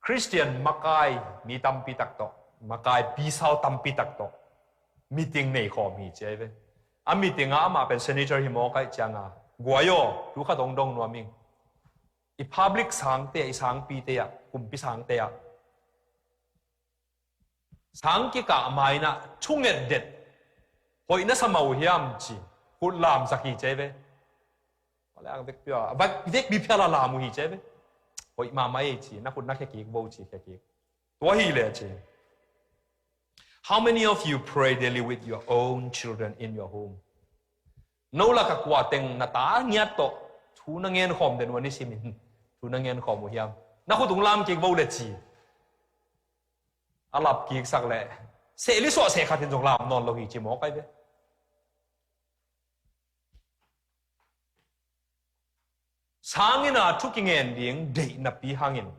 Christian makai mi tampi tak tawh, makai pisau tampi tak tawh meeting nei khawm hi ci ai ve. A meeting ah amah pen senator hi mawk ai cianga, guai aw, thu khat hong dong nuam ing. I public sangte ah, i sangpite ah, kumpi sangte ah sang kikah mainah thunget det hoih na sa mah uh hiam ci khut lamsak hi ci ai ve. Vekpi a, vekpi phial a lam uh hi ci ai ve. Hoih mahmah ei ci, na khut na khia kik vo ci, khia kik. Tua hi leh ci, How many of you pray daily with your own children in your home? No lakah kua teng na ta ngiat tawh thu na ngen khawm den uh a, nisimin thu na ngen khawm uh hiam? Na khut tung lam kik vo le ci. A lap kik sak leh sehli suah seh khat in zong lam nawn lo hi ci mawk ai ve. Sangin a thu kingen ding deih napi hangin,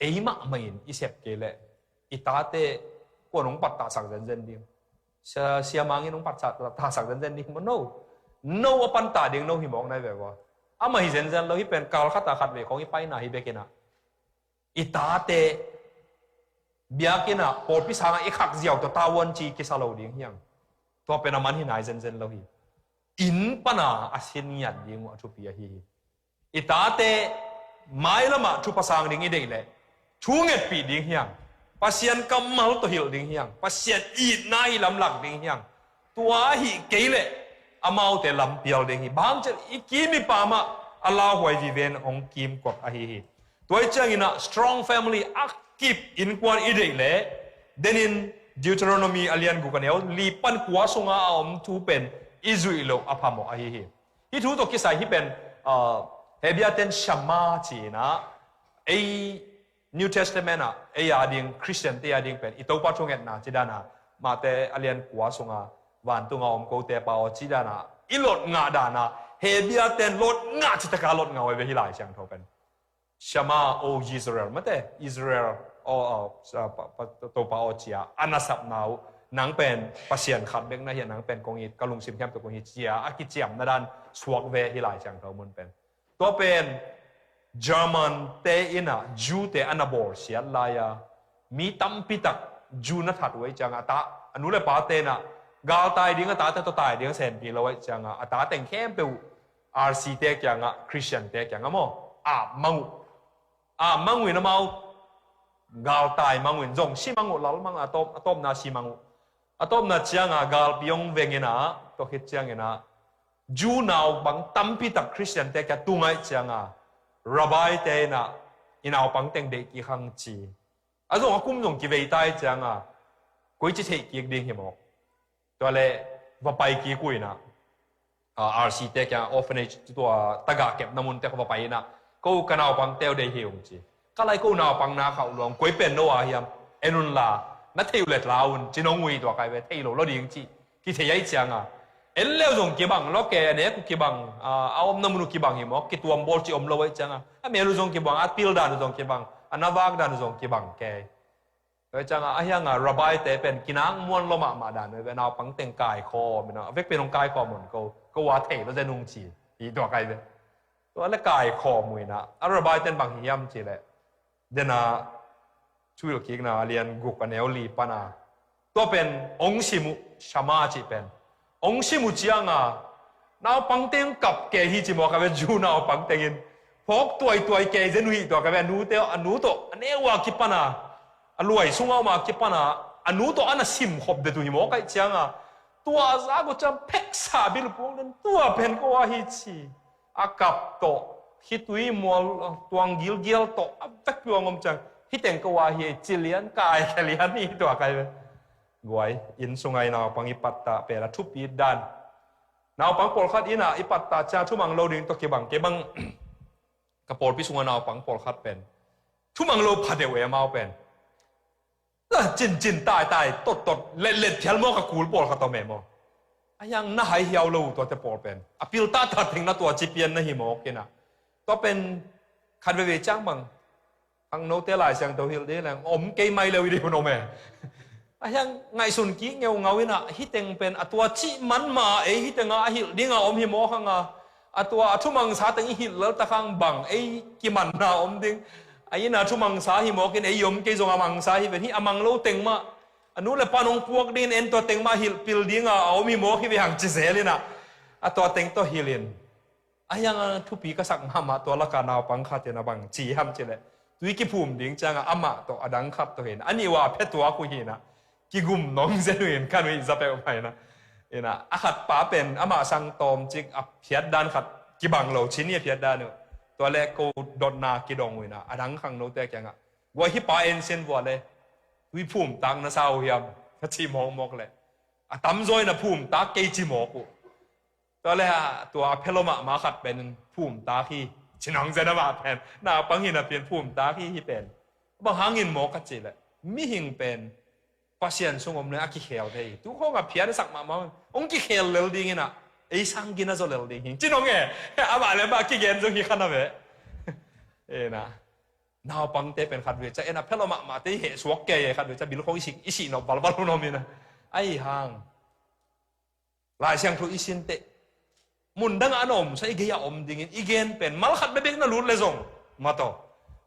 ei mahmah in i sep kei leh i tate kuan hong pattahsak zenzen ding? Sia, siamang in hong pattahsak zenzen ding maw? No. No a pantah ding no hi mawk nai ve vua. Amah hi zenzen lo hi pen, kal khat a khat ve khong i paina hi bekin ah, i tate biakinn ah, pawlpi sangah i khak ziau tawh tavuan ci kisa lo ding hiang. Tua pen a man hi nai zenzen lo hi. Inn pana a sin ngiat ding uh a thupi ahi hi. I tate mailamah thupha sang ding i deih leh thu ngetpih ding hiang, Pasian kammal tawh hilh ding hiang, Pasian itna i lamlak ding hiang. Tua ahi kei leh amaute lampial ding hi. Bang hang ciah i kim i pam ah a lauhuai viven hong kimkot ahi hi. Tua hi ciangin ah strong family, a kip innkuan i deih leh, denin Deuteronomy a lian guk a neu li pan kua sunga a om thu pen i zuih loh a phamawh ahi hi. Hih thu tawh kisai hih pen, ah, Hebrew ten Shema ci-in ah, ei New Testament ah ei a ding, Christian te a ding pen i Topa thungetna ci dan a, Mate a lian kua sunga, vantunga om kote Pa aw ci dan a i lot ngah dan a, Hebrew ten lot ngah ci taka lot ngah uh ve hih Lai Siangtho pen. Shema, O Israel, mate, Israel, o, o, sa-, pa, pa, Topa aw cia a na sapna uh, nang pen Pasian khat bek na hi a, nang pen kong it, ka lungsim hiam tawh kong it cia a kiciamna dan suak ve hih Lai Siangtho mun pen. Tua pen German te in ah Jew te a na bawlsiat lai-a, mi tampi tak Jew na that uh ahih ciangah, a ta, a nu le pa te in ah galtai ding, a tate tawh tai ding a senpi lo ahih ciangah, a ta teng khempeuh R C te kiangah, Christian te kiangah maw, ap mang uh. Ap mang uh in amau galtai mang uh in, zong si mang uh, lal mang uh, a tawp, a tawpna si mang uh. A tawpna ciangah galpi hong veng in ah, tua khit ciangin ah Jew naupang tampi tak Christian te kia tung ahih ciangah, rabbi te in ah i naupang teng deih kik hang ci. A zong a kum zong kivei ta ahih ciangah, koici theih kik ding hi mawk. Tua leh va pai kik uh in ah, ah, R C te kiang, orphanage, tua tagah kepna mun te kha va pai in ah, ko ka naupang teu dei hi ung ci. Ka lai ko naupang na khauh luang, koi pen no a hiam, en un la, na thei uh le tla un ci nong uh hi tua kai ve, thei lo lo ding ci. Kithei ahih ciangah, en le uh zong kibang lo kei, a nek uh kibang, ah, a omna mun uh kibang hi mawk, kituam bawl ci om lo ahih ciangah, a mel uh zong kibang, a pil dan uh zong kibang, a na vak dan uh zong kibang kei. Tua ciangah, a hiangah rabbi te pen kinak muan lo mahmah dan ve, naupang teng kaikhawm in ah, a vek pen hong kaikhawm un ko, ko a thei lo zen ung ci, hi tua kai ve. Tua le kaikhawm uh in ah, a rabbi ten bang hi hiam ci leh, den a Thuhilhkikna a lian guk a neu li pan a, tua pen hong sim uh, Shema cih pen hong sim uh ciangah, naupang teng kap kei hi ci mawk a ve, Jew naupang tengin phawk tuaituai kei zen uh hi tua ka ve, a nu te, a nu tawh a neu a kipan a, a luai sungah om a kipan a, a nu tawh a na sim khop det uh hi mawk ahih ciangah, tua zak uh ciang pheksa bil puang den, tua pen ko a hi ci. A kap tawh, khitui mual tuang gilgial tawh a vek puang om ciang, hih teng ko a hi ci lian, kai khe lian hi tua kai ve. Guai, inn sunga i naupang i pattah pen a thupi dan. Naupang pawlkhat inn ah i pattah ciang thumang lo ding tawh kibang, kei bang ka pawlpi sunga naupang pawlkhat pen thumang lo pha deuh e, amau pen. Ah, cincin taitai, tottot, letlet phial mawk a kul pawlkhat om e maw. A hiang na hai hiau lo uh tuate pawl pen. A piltah tatteng na tua ci pian na hi mawk in ah. Tua pen khat veve ciang bang, khangnote Lai Siangtho hilh ding leng om kei mai lo i ding hun om e. A hiang ngaihsun kik ngeungau in ah, hih teng pen a tua cih man mah ei hih tengah a hilh dingah om hi mawk hang a, a tua a thumangsa teng i hilh lel tak hang bang ei kimanna om ding. A inn a thumangsa hi mawk in ei om kei zong a mangsa hi ven, hih a mang lo teng mah, a nu le pa nong puak dingin en tua teng mah hilh pil dingah a om hi mawk hi ve hang ci zel in ah, a tua teng tawh hilh in. A hiang a thupi ka sak mahmah tua laka naupang khat in a bang ci hiam cih leh, tui kiphum ding ciangah amah tawh a dang khat tawh hi in, a nih uh a phetuak uh hi in ah, kigum nong zen uh in, ka nuih za peuhmah in ah. In ah, a khat pa pen amah sang tawmcik a phiat dan khat kibang lo, cin hi a phiat dan uh. Tua leh ko dotna kidong uh in ah, a dang khangnote kiangah, guai, hih pa en sin vua le, tui phumtak na sa uh hiam? Ka ci mawkmawk leh, a tamzaw in a phumtak kei ci mawk uh. Tua le a, tua a phelawh mahmah khat pen phumtak hi ci nang zen a, mah pen naupang hi napi-in phumtak hi, hih pen. Bang hangin maw ka cih leh, mihing pen Pasian sung om le a kikhel thei hi. Tu khawng a phiatsak mahmah, hong kikhel lel ding in a, ei sang gina zaw lel ding hi ci nong e. Amah le amah kigen zong hi kha na ve. Ena, naupangte pen khatvei ciang en a phelawh mahmahte i heh suak kei e, khatvei ciang bil khawng i sih, i sih nop valval hun om in a. Ahi hang Lai Siangtho i sin teh, mun dang a na om sa, i gei a om dingin i gen pen, mal khat bebek na lut le zong, mataw,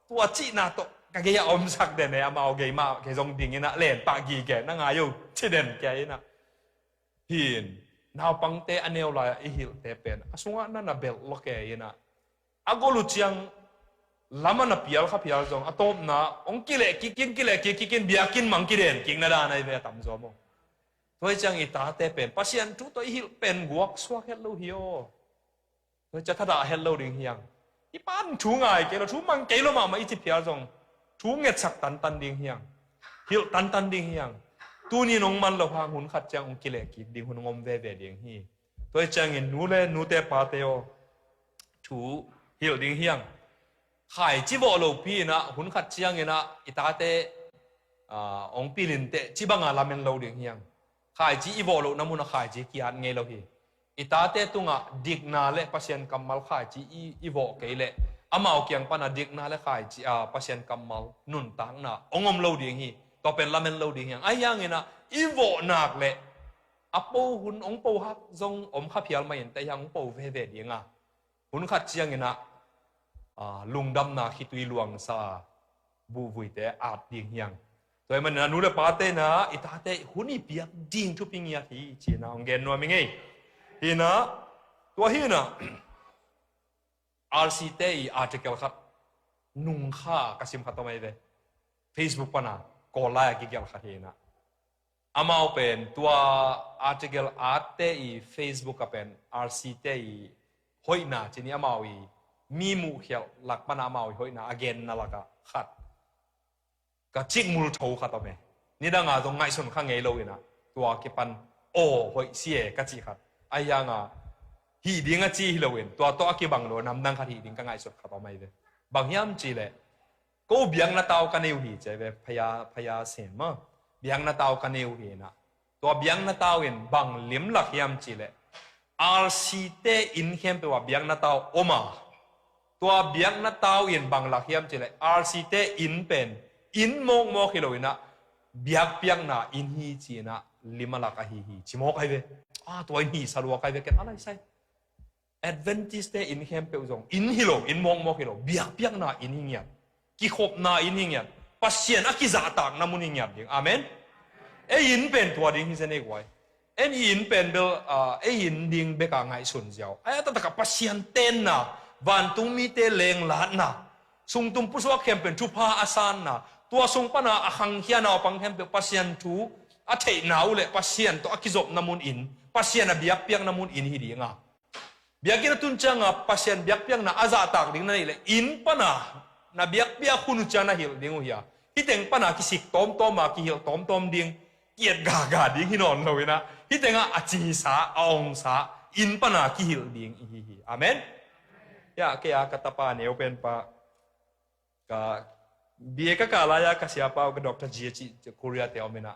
tua cihna tawh ka gei a omsak den e, amau gei mah kei zong dingin a lenpah gige na ngai uh ci den kei in a. Hin, naupangte a neu lai-ah i hilhte pen a sungah na na belh lawk e in a. A gol uh ciang lam a na pial kha phial zong, a tawpna hong kileh kik in, kileh kik kik in, biakinn mang kiden kik na dan ahi ve a tamzaw maw. Tua hi ciang i tate pen Pasian thu tawh i hilh pen guak suak het lo hi aw. Tua hi ciang thadah het lo ding hi hang. I pan thu ngai kei lo, thu mang kei lo mahmah i ci phial zong, thu ngetsak tantan ding hi hang. Hilh tantan ding hi hang. Tuni nong man lo hang, hun khat ciang hong kileh kik ding hun hong om veve ding hi. Tua hi ciangin nu le nute pate aw, thu hilh ding hi hang. Khaici vawh lopi in a, hun khat ciangin a i tate, ah, hong pilin teh ci banga lamen lo ding hi hang. Khaici i vawh lohna mun a khaici ki-at ngei lo hi. I tate tungah dikna le Pasian kammal khaici i, i vawh kei leh, amau kiang pana dikna le khaici, ah, Pasian kammal nuntakna hong om lo ding hi. Tua pen lamen lo ding hi hang. Ahi hangin a, i vawh nak leh a po hun hong po hak zong om kha phial mah in teh, ahi hang hong po veve ding a, hun khat ciangin a, ah, lungdamna khitui luangsa buhvuite at ding hi hang. Tua hi manin a, nu le pate in a, i tate hun i piak ding thupi ngiat hi ci-in a hong gen nuam ing ei. Hi in a, tua hi in a, R C te i article khat nung kha ka sim khat om ahi ve. Facebook pana Kawl lai-a kigelh khat hi in a. Amau pen tua article atte i Facebook ah pen R C te i hoihna ci ni, amau i mi muhkhialh lak pana amau i hoihna a genna lakah khat ka cikmul tho khat om e. Nidanga zong ngaihsun kha ngei lo in a, tua kipan aw hoih si e ka cih khat. Ahi hanga hih ding a ci hi loin, tua tawh a kibang lo namdang khat hih ding ka ngaihsut khat om ahi ve. Bang hiam cih leh, ko biakna tau ka nei uh hi ci ahi ve, phaya, phaya sen maw. Biakna tau ka nei uh hi in a, tua biakna tau in bang lim lak hiam cih leh, R C te inn khempeuh ah biakna tau om a, tua biakna tau in bang lak hiam cih leh, R C te inn pen inn mawkmawk hi lo in a, biakpiakna inn hi ci-in a lim a lak ahi hi ci mawk ahi ve. A, tua inn hi sa luak ahi ve, ken a lai sai. Adventist te inn khempeuh zong inn hi lo, inn mawkmawk hi lo, biakpiakna inn hi ngiat, kikhopna inn hi ngiat, Pasian a kizahtakna mun hi ngiat ding. Amen. Ei inn pen tua ding hi zen ei guai. En i inn pen bel, ah, ei inn ding beka ngaihsun ziau. Ai, a taktak a Pasian tenna, vantung mite lenglatna, sungtum pusuak khempeuh in thupha a sanna, tua sung pana a khangkhia naupang khempeuh Pasian thu a theihna uh leh Pasian tawh a kizopna mun inn, Pasian a biakpiakna mun inn hi ding a. Biakinn a tun cianga Pasian biakpiakna a zahtak ding na neih leh, inn pana na biakpiak hun uh ciang na hilh ding uh hi a. Hih teng pana kisik tawmtawm a, kihilh tawmtawm ding, ki-et gaga ding hi nawn lo in a, hih tengah a cisa, a ongsa, inn pana kihilh ding i hi hi. Amen. Hiah kei a ka tapa neupenpa, ka B A ka kah lai-a ka siapa uh, ka Doctor G H Korea te om in a,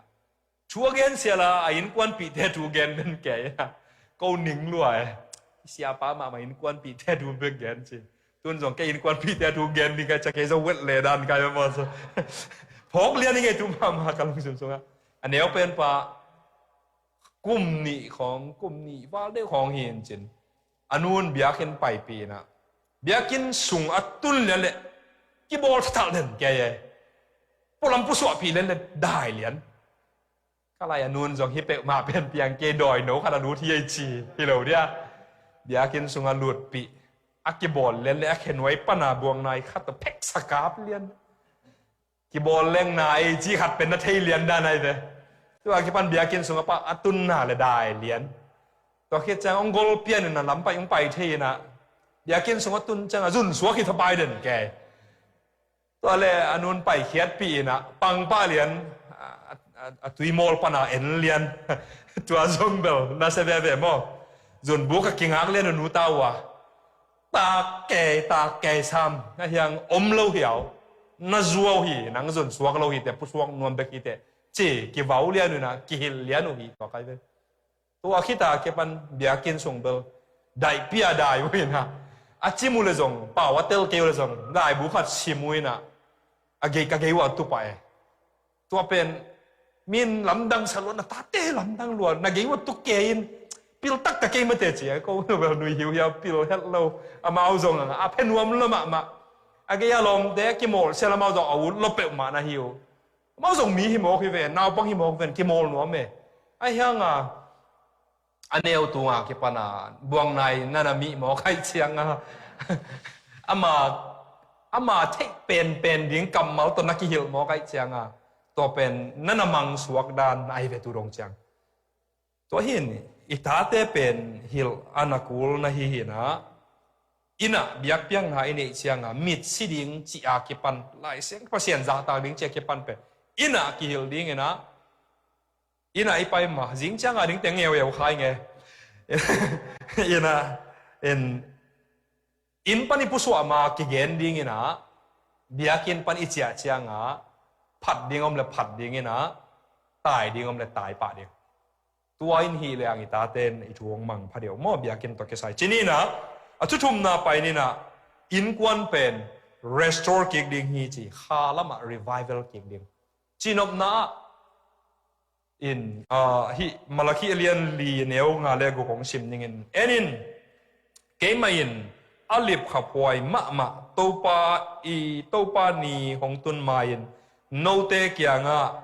thu a gen sial a, a innkuanpihte thu gen den kei a, ko ning lua e. Siapa mahmah innkuanpihte thu bek gen ci. Tun zong kei innkuanpihte thu gen ding ka hih ciang kei zong wet le dan ka hi maw. Phawk lian ing ei, tu mahmah ka lungsim sungah. A neupenpa kum nih khawng, kum nih val deuh khawng hi in cin, a nun biakinn paipih in a, biakinn sung a tun lian leh kibawl thathalh den kei e. Pualam pusuahpih lian leh dai lian. Ka lai a nun zong hih peuhmah pen piang kei, dawino khat a lut hi ei ci hi lo dia. Biakinn sung a lutpih, a kibawl lian leh a khenuai pana buang nai khat tawh pheksa kap lian. Kibawl leng na ei ci khat pen na thei lian dan ahi ve. Tua kipan biakinn sungah pa a tunna le dai lian. Tua khit ciang hong gol pian in a lam pai hong pai thei in a, biakinn sungah tun ciang a zun suak hi thapai den kei. Tua le a nun paikhiatpih in a pangpah lian, a, a, a tui mawl pana en lian. Tua zong bel na se veve maw? Zunbuk a kingak lian uh nu ta uh a, tak kei, tak kei sam, a hiang om lo hiau, na zuau hi, nang zun suak lo hi teh, pusuak nuam bek hi teh, ci kivau lian uh inah, kihilh lian uh hi tua kai ve. Tua khita kipan biakinn sung bel daihpia dai uh inah, a cim uh le zong, pau a tel kei uh le zong, laibu khat sim uh inah, a gei ka gei uh a tupa e. Tua pen min lamdang sa lua, na tate lamdang lua, na gei uh a tuk kei in, pil taktak kei mate ci a ko uh bel nui hiuhiau, pil het lo. Amau zong a phe nuam lo mahmah. A gei a lawmte a kimawl sia lamau zong a ut lo peuhmah na hi uh. Amau zong mi hi mawk hi ve, naupang hi mawk ven, kimawl nuam e. A hiang a, a neu tunga kipana buangnai nana mih mawk aih cianga, ama, ama theih penpen ding kammal tawh na kihilh mawk aih cianga, tua pen nana mangsuak dan ahi ve tu dong ciang. Tua hin i tate pen hilh a na kul na hi hinah, innah biakpiakna i neih cianga mit si ding ci a kipan, Lai Siang Pasian zahtak ding ci a kipan pen innah kihilh ding inah, innah i pai ma, zing cianga ding teng ngeu eu khai nge. Innah, in, inn pan i pusuah ma kigen ding inah, biakinn pan i ciah cianga, phat ding om le phat ding inah, tai ding om le tai pah ding. Tua in hi le ang i taten i thu hong mang pha deuh maw, biakinn tawh kisai. Ci ni inah, a thu thumna pai ni inah, innkuan pen restore kik ding hi ci, kha lamah revival kik ding. Cinopna ah, in, ah, hih Malakhi a lian li neu nga le guk hong sim ningin. En in, keimah in a lipkhaphuai mahmah Topa i, Topa ni hong tun ma-in note kiangah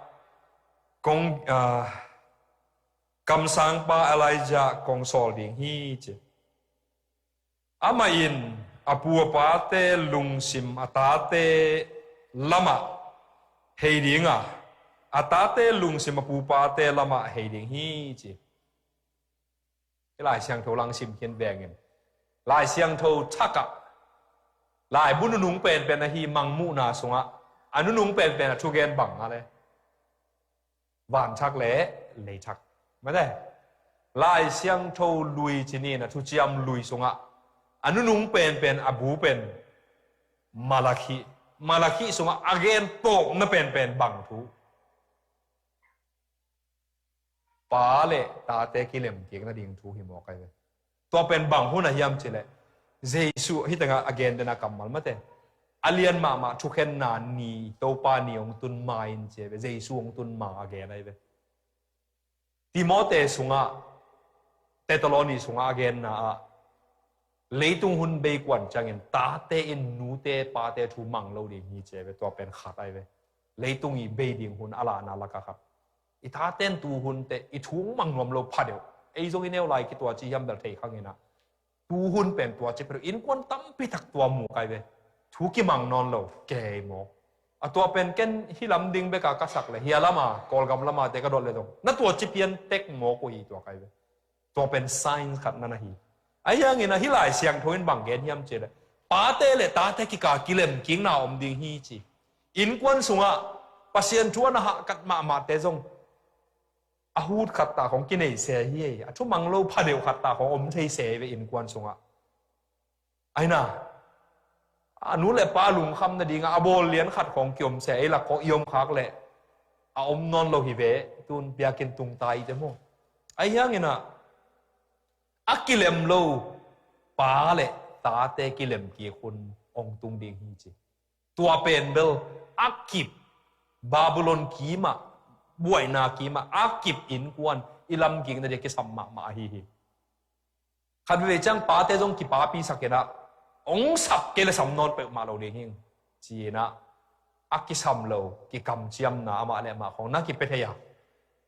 kong, ah, kamsangpa Elijah kong sawl ding hi ci. Amah in a pu a pate lungsim a tate lamah hei dinga, a tate lungsim a pu pate lamah hei ding hi ci. Hih Lai Siangtho langsim khin vengin, Lai Siangtho thakah laibu nunung penpen ahi mangmuhna sungah a nunung penpen a thugen bang a le vanthak le leithak. Mate, Lai Siangtho lui ci ni inah, thuciam lui sungah a nunung penpen a bu pen Malakhi. Malakhi sungah a gen tawpna penpen bang thu? Pa le tate kilemkik nading thu hi mawk ahi ve. Tua pen bang hun a hiam cileh, Jesu hih tengah a gen dena kammal mate, a lian mahmah thukhenna ni, Topa ni hong tun ma-in ci a ve, Jesu hong tun ma a gen ahi ve. Timote sungah, Thessaloni sungah a genna ah, leitung hun bei kuan ciangin tate in nute pate thu mang lo ding hi ci a ve, tua pen khat ahi ve. Leitung i bei ding hun a lahna lakah khat. I taten tu hun teh i thu mang nuam lo pha deuh. Ei zong i neu lai kitua ci hiam bel thei khang inah, tu hun pen tua ci pha deuh. Innkuan tampi tak tua mu kai ve. Thu kimang nawn lo kei maw? A tua pen ken hih lam ding beka ka sak le, hia lama, Kawlgam lama te ka dot le zong na tua ci pian tek mawk uh hi tua kai ve. Tua pen science khat na na hi. A hiangin a hih Lai Siangtho in bang gen hiam cileh, pate le tate kikal kilemkikna om ding hi ci. Innkuan sungah Pasian thu a na hahkat mahmahte zong a hut khat ta khong kinei se hi. A thumang lo pha deuh khat ta khong om thei se hi ve innkuan sungah. Aina, a nu le pa lungkham nadingah a bawl lian khat khong kiom se, ei lak khong i om khak leh a om nawn lo hi ve. Tun biakinn tung ta i te maw? Ahi hangin ah, a kilem lo pa le tate kilemkik hun hong tung ding hi ci. Tua pen bel a kip, Babylon kimah, buaina kimah a kip innkuan i lamkikna dia kisam mahmah ahi hi. Khat veve ciang pate zong kipapi sakin ah, hong sap kei le sam nawn peuhmah lo ding hing ci-in ah, a kisam lo kikamciamna amah le amah khong na kipia thei a,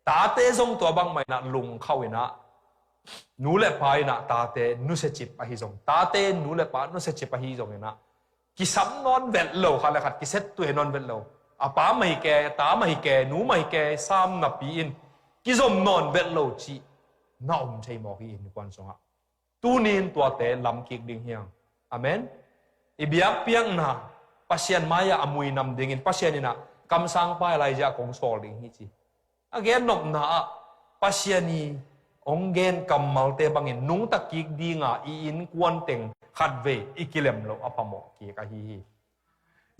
tate zong tua bangmah in ah lungkhauh in ah, nu le pa in ah tate nusiacip ahi zong, tate nu le pa nusiacip ahi zongin ah, kisam nawn vet lo, khat le khat kisettuai nawn vet lo, a pa mah hi ke, a ta mah hi ke, nu mah hi ke, sam napi in kizom nawn vet lo cih na om thei mawk hi innkuan sungah. Tunin tuate lamkik ding hi hang. Amen. I biakpiakna Pasian mai-ah a muinam dingin Pasian in ah kamsangpa Elijah kong sawl ding hi ci. A gen nopna ah Pasian i hong gen kammalte bangin nungta kik dinga i innkuan teng khatvei i kilem loh a phamawh kik ahi hi.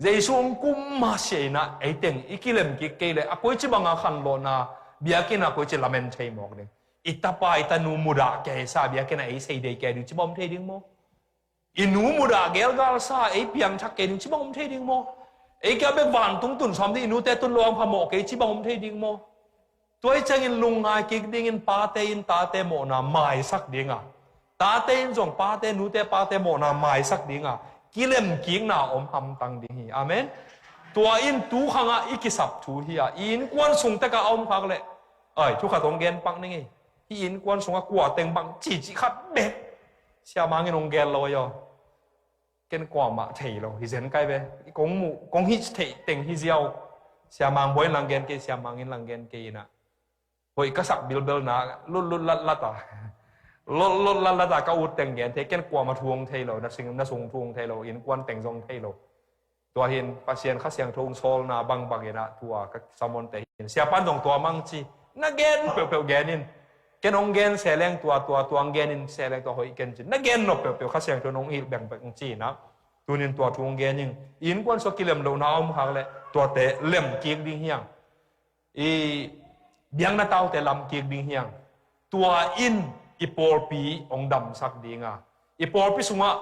Jesu hong kum masiah in ah ei teng i kilem kik kei leh a koici banga khanlawhna biakinn ah koici lamen thei mawk ding. I tapa i tanu mudah kei sa biakinn ah ei sei dei kei ding ci bang om thei ding maw? I nu mudah gelgal sa ei piangthak kei ding ci bang om thei ding maw? Ei kia bek vantung tun sawm ding i nute tun lo ang phamawh kei ci bang om thei ding maw? Tua i ciangin lungngai kik dingin pate in tate mawhna maisak dinga, tate in zong pate nute pate mawhna maisak dinga, kilem kikna om hamtang ding hi. Amen. Tua in tu khangah i kisap thu hi a, i innkuan sung tekah a om khak leh, ai, thu khat hong gen pak ning ei. Hih innkuan sungah kua teng bang cici khat bek Sia Mang in hong gen lo aw. Ken kuamah thei lo hi zen kai ve. Kong muh, kong hih theih teng hi ziau. Sia Mang Bawi in lang gen kei, Sia Mang in lang gen kei inah. Hoih ka sak bilbelna lutlut latlat a, lutlut latlat a ka ut teng gen thei. Ken kuamah thu hong thei lo, na sing, na sung thu hong thei lo, innkuan teng zong thei lo. Tua hin Pasian Kha Siangtho hong sawlna bangbang inah tua ka samonte hin Siapan zong tua mang ci. Na gen peuhpeuh gen in. Ken hong gen seleng tua, tua, tua hong gen in seleng tua hoih ken ci. Na gen nop peuhpeuh Kha Siangtho hong hilh bengbeng ci inah. Tunin tua thu hong gen in. Innkuan sua kilem lohna a om khak leh tuate lem kik ding hiang. I biakna taute lam kik ding hiang. Tua in i pawlpi hong damsak dinga, i pawlpi sungah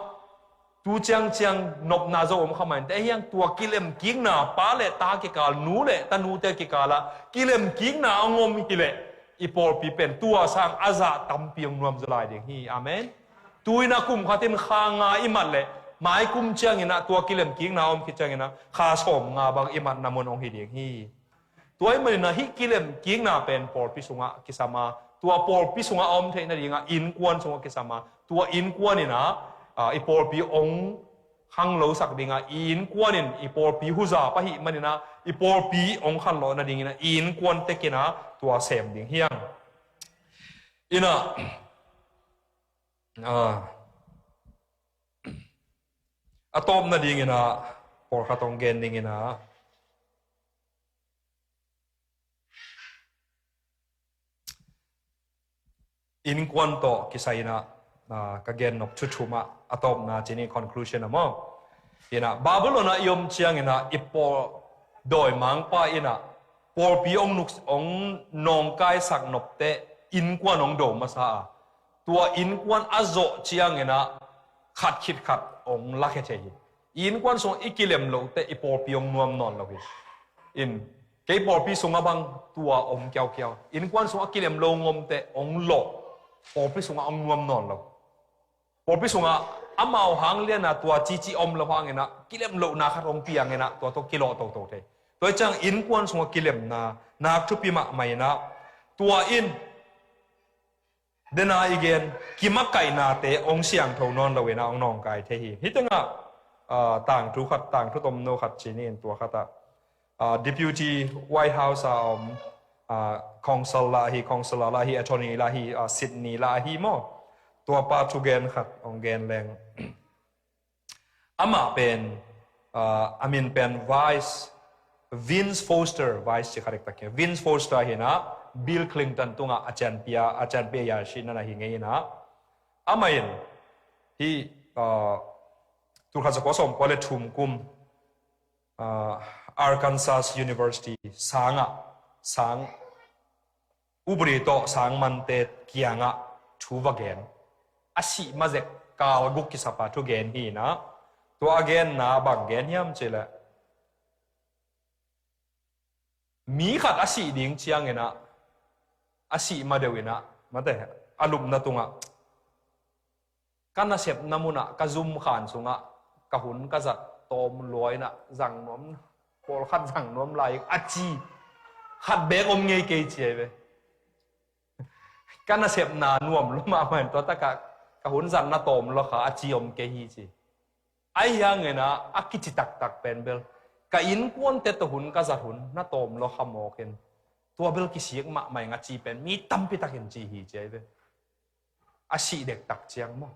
tu ciangciang nopna zo om kha main te hiang. Tua kilem kikna pa le ta kikal, nu le tanute kikalah kilem kikna hong om hileh i pawlpi pen tua sang a zah tampi hong nuam zaw lai ding hi. Amen. Tu inah kum khatin kha nga i mat leh mai kum cianginah tua kilem kikna om khit cianginah kha sawm nga bang i matna mun hong hi ding hi. Tua ahih maninah hih kilem kikna pen pawlpi sungah kisam a, tua pawlpi sungah a om theih nadingah innkuan sungah kisam a, tua innkuan inah, ah, i pawlpi hong khanglosak dingah, i innkuan in i pawlpi huza pahih maninah i pawlpi hong khanlawh nadinginah i innkuan tekinah tua sem ding hiang. Inah, ah, a tawp nadinginah pawlkhat hong gen dinginah, innkuan tawh kisai inah, ah, ka gen nop thuthumah a tawpna cini conclusion a maw? Inah Babylon ah i om cianginah i pawl dawimangpa inah pawlpi hong nuk, hong nawngkaisak nopte innkuan hong do masa a, tua innkuan a zawh cianginah khat khit khat hong lakhia thei hi. I innkuan sungah i kilem loh teh i pawlpi hong nuam nawn lo hi. In, kei pawlpi sungah bang tua om kiaukiau. Innkuan sungah kilem lo ngom teh hong lawh, pawlpi sungah hong nuam nawn lo. Pawlpi sungah amau hang liana tua cici om lo hanginah kilem lohna khat hong pianginah tua tawh kilawh toto thei. Tua hi ciang innkuan sungah kilemna nak thupi mahmah inah tua in dena i gen kimakainate hong siangtho nawn loinah hong nawngkai thei hi. Hih tengah, ah, tangthu khat, tangthu tomno khat cini in tua khatah, ah, Deputy White House a om, ah, Counsel lah hi, Counsel lah hi, Attorney lah hi, ah, Sydney lah hi maw? Tuapa thugen khat hong gen leng. Amah pen, ah, a min pen Vice, Vince Foster, Vice ci kha dektak hi. Vince Foster hinah Bill Clinton tungah a cianpia, a cianpia yashina na hi ngei inah. Amah in hih, ah, tulkhat zakua sawmkua le thum kum, ah, Arkansas University sangah, sang upadi tawh sangmante kiangah thu va gen. A sih mazek kal guk kisapa thugen hinah, tua a genna bang gen hiam cileh, mi khat a sih ding cianginah a sih madeuh inah mate a lupna tungah ka nasepna munah ka zum khan sungah ka hun ka zat tawm lua inah zang nuam, pawlkhat zang nuam lai a ci khat beek om ngei kei ci ahi ve. Ka nasepna nuam lua mahmah in tua takah ka hun zat na tawm lua kha a ci om kei hi ci. Ahi hanginah a kici taktak pen bel ka innkuante tawh hun ka zat hun na tawm lua kha mawkin tua bel kisik mahmah ing a ci pen mi tampi takin ci hi ci ahi ve. A sih dektak ciang maw?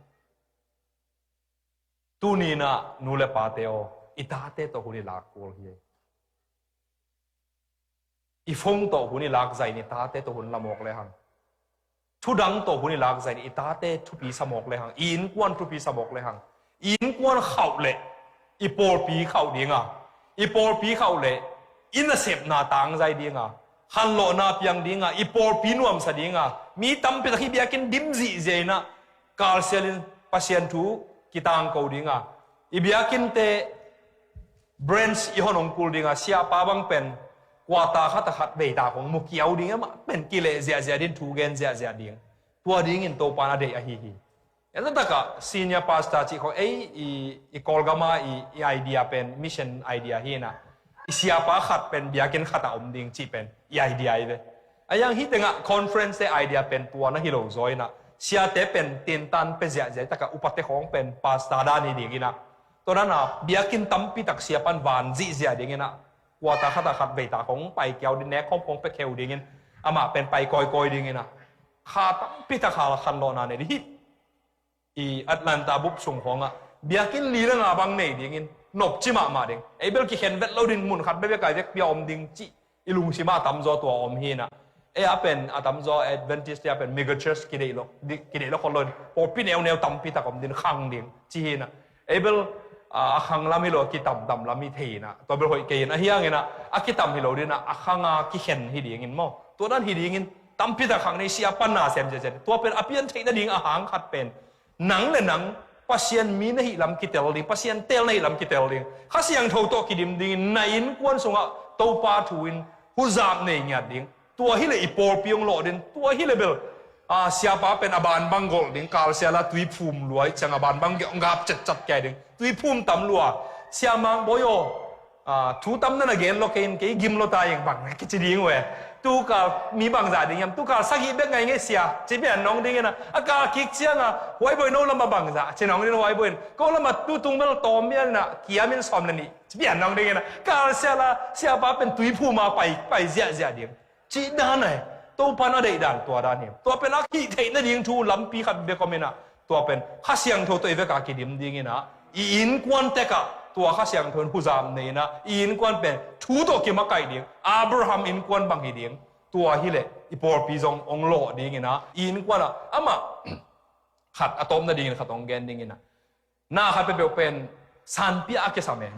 Tuninah nu le pate aw, i tate tawh hun i lak kul hi. I phone tawh hun i lakzai ni, tate tawh hun lamawk lehang. Thudang tawh hun i lakzai ni, i tate thupi samawk lehang, i innkuan thupi samawk lehang, i innkuan khauh leh i pawlpi khauh dinga, i pawlpi khauh leh i nasepna tangzai dinga, khanlawhna piang dinga, i pawlpi nuamsa dinga, mi tampi tak hih biakinn dim zihziah inah, kalsialin Pasian thu kitangko dinga, i biakinnte branch i hon hong kul dinga, siapa bang pen kuata khat a khat veitak hong mukiau ding, amah pen kileh ziahziah ding, thu gen ziahziah ding. Tua dingin Topa na deih ahi hi. Enta takah senior pastor cih khong ei i, i Kawlgama i, i idea pen mission idea hi inah, i siapa khat pen biakinn khatah om ding cih pen i idea hi ve. A hiang hih tengah conference te idea pen tua na hi lo zaw inah, siate pen tintan pe ziahziah takah upate khawng pen pastor dan hi ding inah, tua dana biakinn tampi tak siapan van zihziah ding inah, kuata khat a khat veitak hong pai kiau ding, nek khawm khawng pe kheu dingin, amah pen pai kawikawi ding inah, kha tampi tak hal khanlawhna nei ding hi. I Atlanta bup sung khawngah biakinn li le nga bang nei dingin nopci mahmah ding. Ei bel kikhen vet lo ding, mun khat bekbek a i vekpi a om ding cih i lungsim ah a tamzaw tua om hi inah. Ei a pen a tamzaw Adventist te a pen megachurch kideih lo, di-, kideih lo khol lo in, pawlpi neuneu tampi tak om ding, khang ding ci hi inah. Ei bel a, a khang lam hi lo, a kitamtam lam hi thei inah, tua bel hoih kei in. A hiang inah a kitam hi lo ding inah, a khang a kikhen hi dingin maw, tua dan hi dingin tampi tak khang nei, siapa na sem ziahziah. Tua pen a pian theih nading a hang khat pen nang le nang Pasian mi na hih lam kitel ding, Pasian teel na hih lam kitel ding, Kha Siangtho tawh kidim dingin na innkuan sungah Topa thu in huzap nei ngiat ding. Tua hileh i pawlpi hong lawh ding. Tua hileh bel, a, siapa pen a banbang golh ding, kalsiala tui phum lua ih ciang a banbang ge-, ngap cetcat kei ding, tui phum tam lua. Siamang bawi aw, a, thu tam na na gen lo kei in, kei gim lo ta ing bang na kici ding uh e. Tukal mi bangzah ding hiam? Tukal sagih bek ngai ngei sia, ci pian nong ding inah, a kal kik cianga, huai bawi no lama bangzah, ci nong ding huai bawi in. Ko lama tutung bel tawm mial inah kiamin sawm le nih, ci pian nong ding inah, kalsiala siapa pen tui phuma pai, pai ziahziah ding. Cih dan ahi, Topa na deih dan tua dan hi. Tua pen a hih theih nading thu lampi khat bek om inah, tua pen Kha Siangtho tawh i vekah kidim ding inah, i innkuan tekah tua Kha Siangtho in huzap nei inah, i innkuan pen thu tawh kimakaih ding, Abraham innkuan bang hi ding. Tua hileh i pawlpi zong hong lawh ding inah, i innkuan ah amah khat a tawpna dingin khat hong gen ding inah, na khat peuhpeuh pen sanpia a kisam e.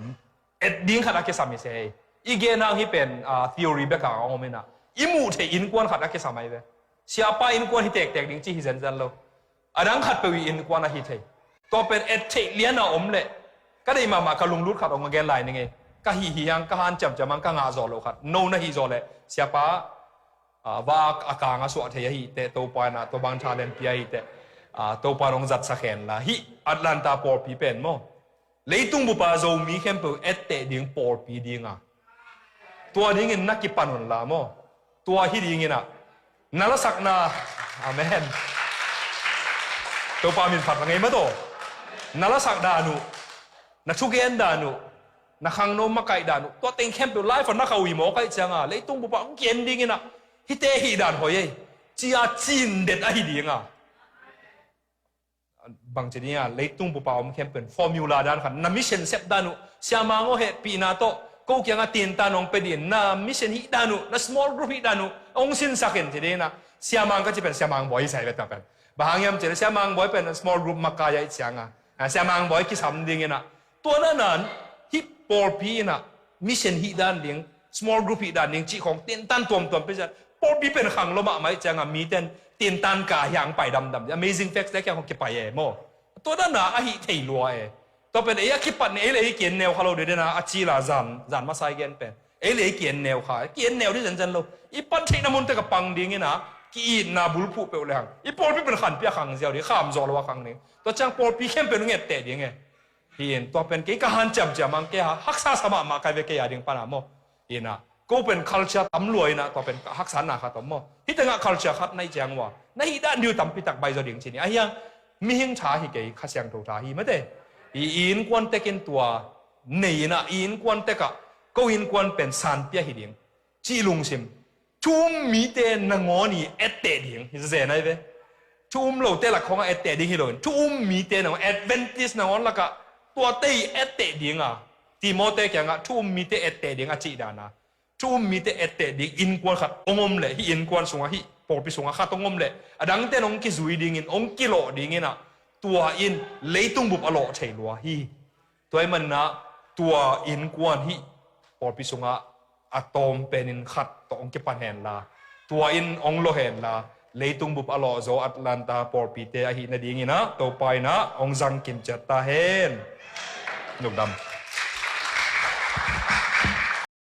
Et ding khat a kisam hi se. I gen hang hih pen, a, theory bek a om inah, i muh theih innkuan khat a kisam ahi ve. Siapa innkuan hi tektek ding ci hi zenzen lo. A dang khat peuh i innkuan ahi thei. Tua pen et theih lian a om leh, ka deih mahmah ka lunglut khat hong a gen lai ning ei. Ka hih hi hang, ka hanciamciam hang, ka ngah zawh loh khat, no na hih zawh leh, siapa, a, va a kang a suah thei ahih teh, Topa inah tua bang talent pia ahih teh, a, Topa in hong zatsak hen la. Hih Atlanta pawlpi pen maw, leitung bupa Zomi khempeuh etteh ding pawlpi dinga, tua dingin na kipan un la maw. Tua hi ding inah, na lasakna, amen. Topa min phat ngei mataw. Na lasak dan uh, na thugen dan uh, na khangno makaih dan uh, tua teng khempeuh life a na kha uh hi mawk ahih cianga, leitung bupa hong ki-en ding inah, hihte hih dan hoih ei, ci-a cindet ahi dinga. Bangci dinga, leitung bupa om khempeuh in formula dan khat, na mission sep dan uh, Siamang aw hehpihna tawh ko kiangah tintan hong pia ding, na mission hih dan uh, na small group hih dan uh hong sinsak in ci ding inah, Siamang ka ci pen Siamang bawi hi sai ve tua pen. Bang hang hiam ci leh Siamang bawi pen small group makai ahih cianga, a, Siamang bawi kisam ding inah, tua nanan hih pawlpi inah mission hih dan ding, small group hih dan ding cih khawng tintan tuamtuam pia ciang, pawlpi pen khang lo mahmah ih cianga miten tintan ka hiang pai damdam ding. Amazing Facts te kiang khawng kipai e maw. Tua dana a hih thei lua e. Tua pen ei a kipat ni, ei le ei ki-en neu kha lo ding dena a cila zan, zan masa i gen pen. Ei le ei ki-en neu kha, ki-en neu ding zenzen lo. I pan theihna mun tek a pang ding inah, ki-itna bulphuh peuh lehang, i pawlpi pen khanpia khang ziau ding, kham zawh lo a khang ding. Tua ciang pawlpi khempeuh nung etteh ding e. Hi in, tua pen kei ka hanciamciam ang, kei ha, haksa sa mahmah kai ve kei a ding pana maw. Hi inah, ko pen culture tam lua inah, tua pen ka haksa na khat om maw. Hih tengah culture khat na hih ciang ua, na hih dan diu tampi tak baih zaw ding ci ni. A hiang, mihing tha hi kei, Kha Siangtho tha hi mate. I, i innkuan tekin tua nei inah, i innkuan tekah ko innkuan pen sanpia hi ding cih lungsim. Thu um mite nangawn i etteh ding hi zen ahi ve. Thu um lote lak khawngah etteh ding hi loin, thu um mite nangawn, Adventist nangawn lakah tuate i etteh dinga, Timote kiangah thu um mite etteh ding a cih dana, tu-um mite etteh ding innkuan khat hong om leh, hih innkuan sungah, hih pawlpi sungah khat hong om leh, a dangte in hong kizui dingin, hong kilawh dingin ah, tua in leitung bup a lawh thei lua hi. Tua ahih manin ah, tua innkuan hih pawlpi sungah a tawm penin khat tawh hong kipan henla, tua in hong lawh henla, leitung bup a lawhzaw Atlanta pawlpite ahih nadingin ah Topa in ah hong zangkim ciat ta hen. Lungdam.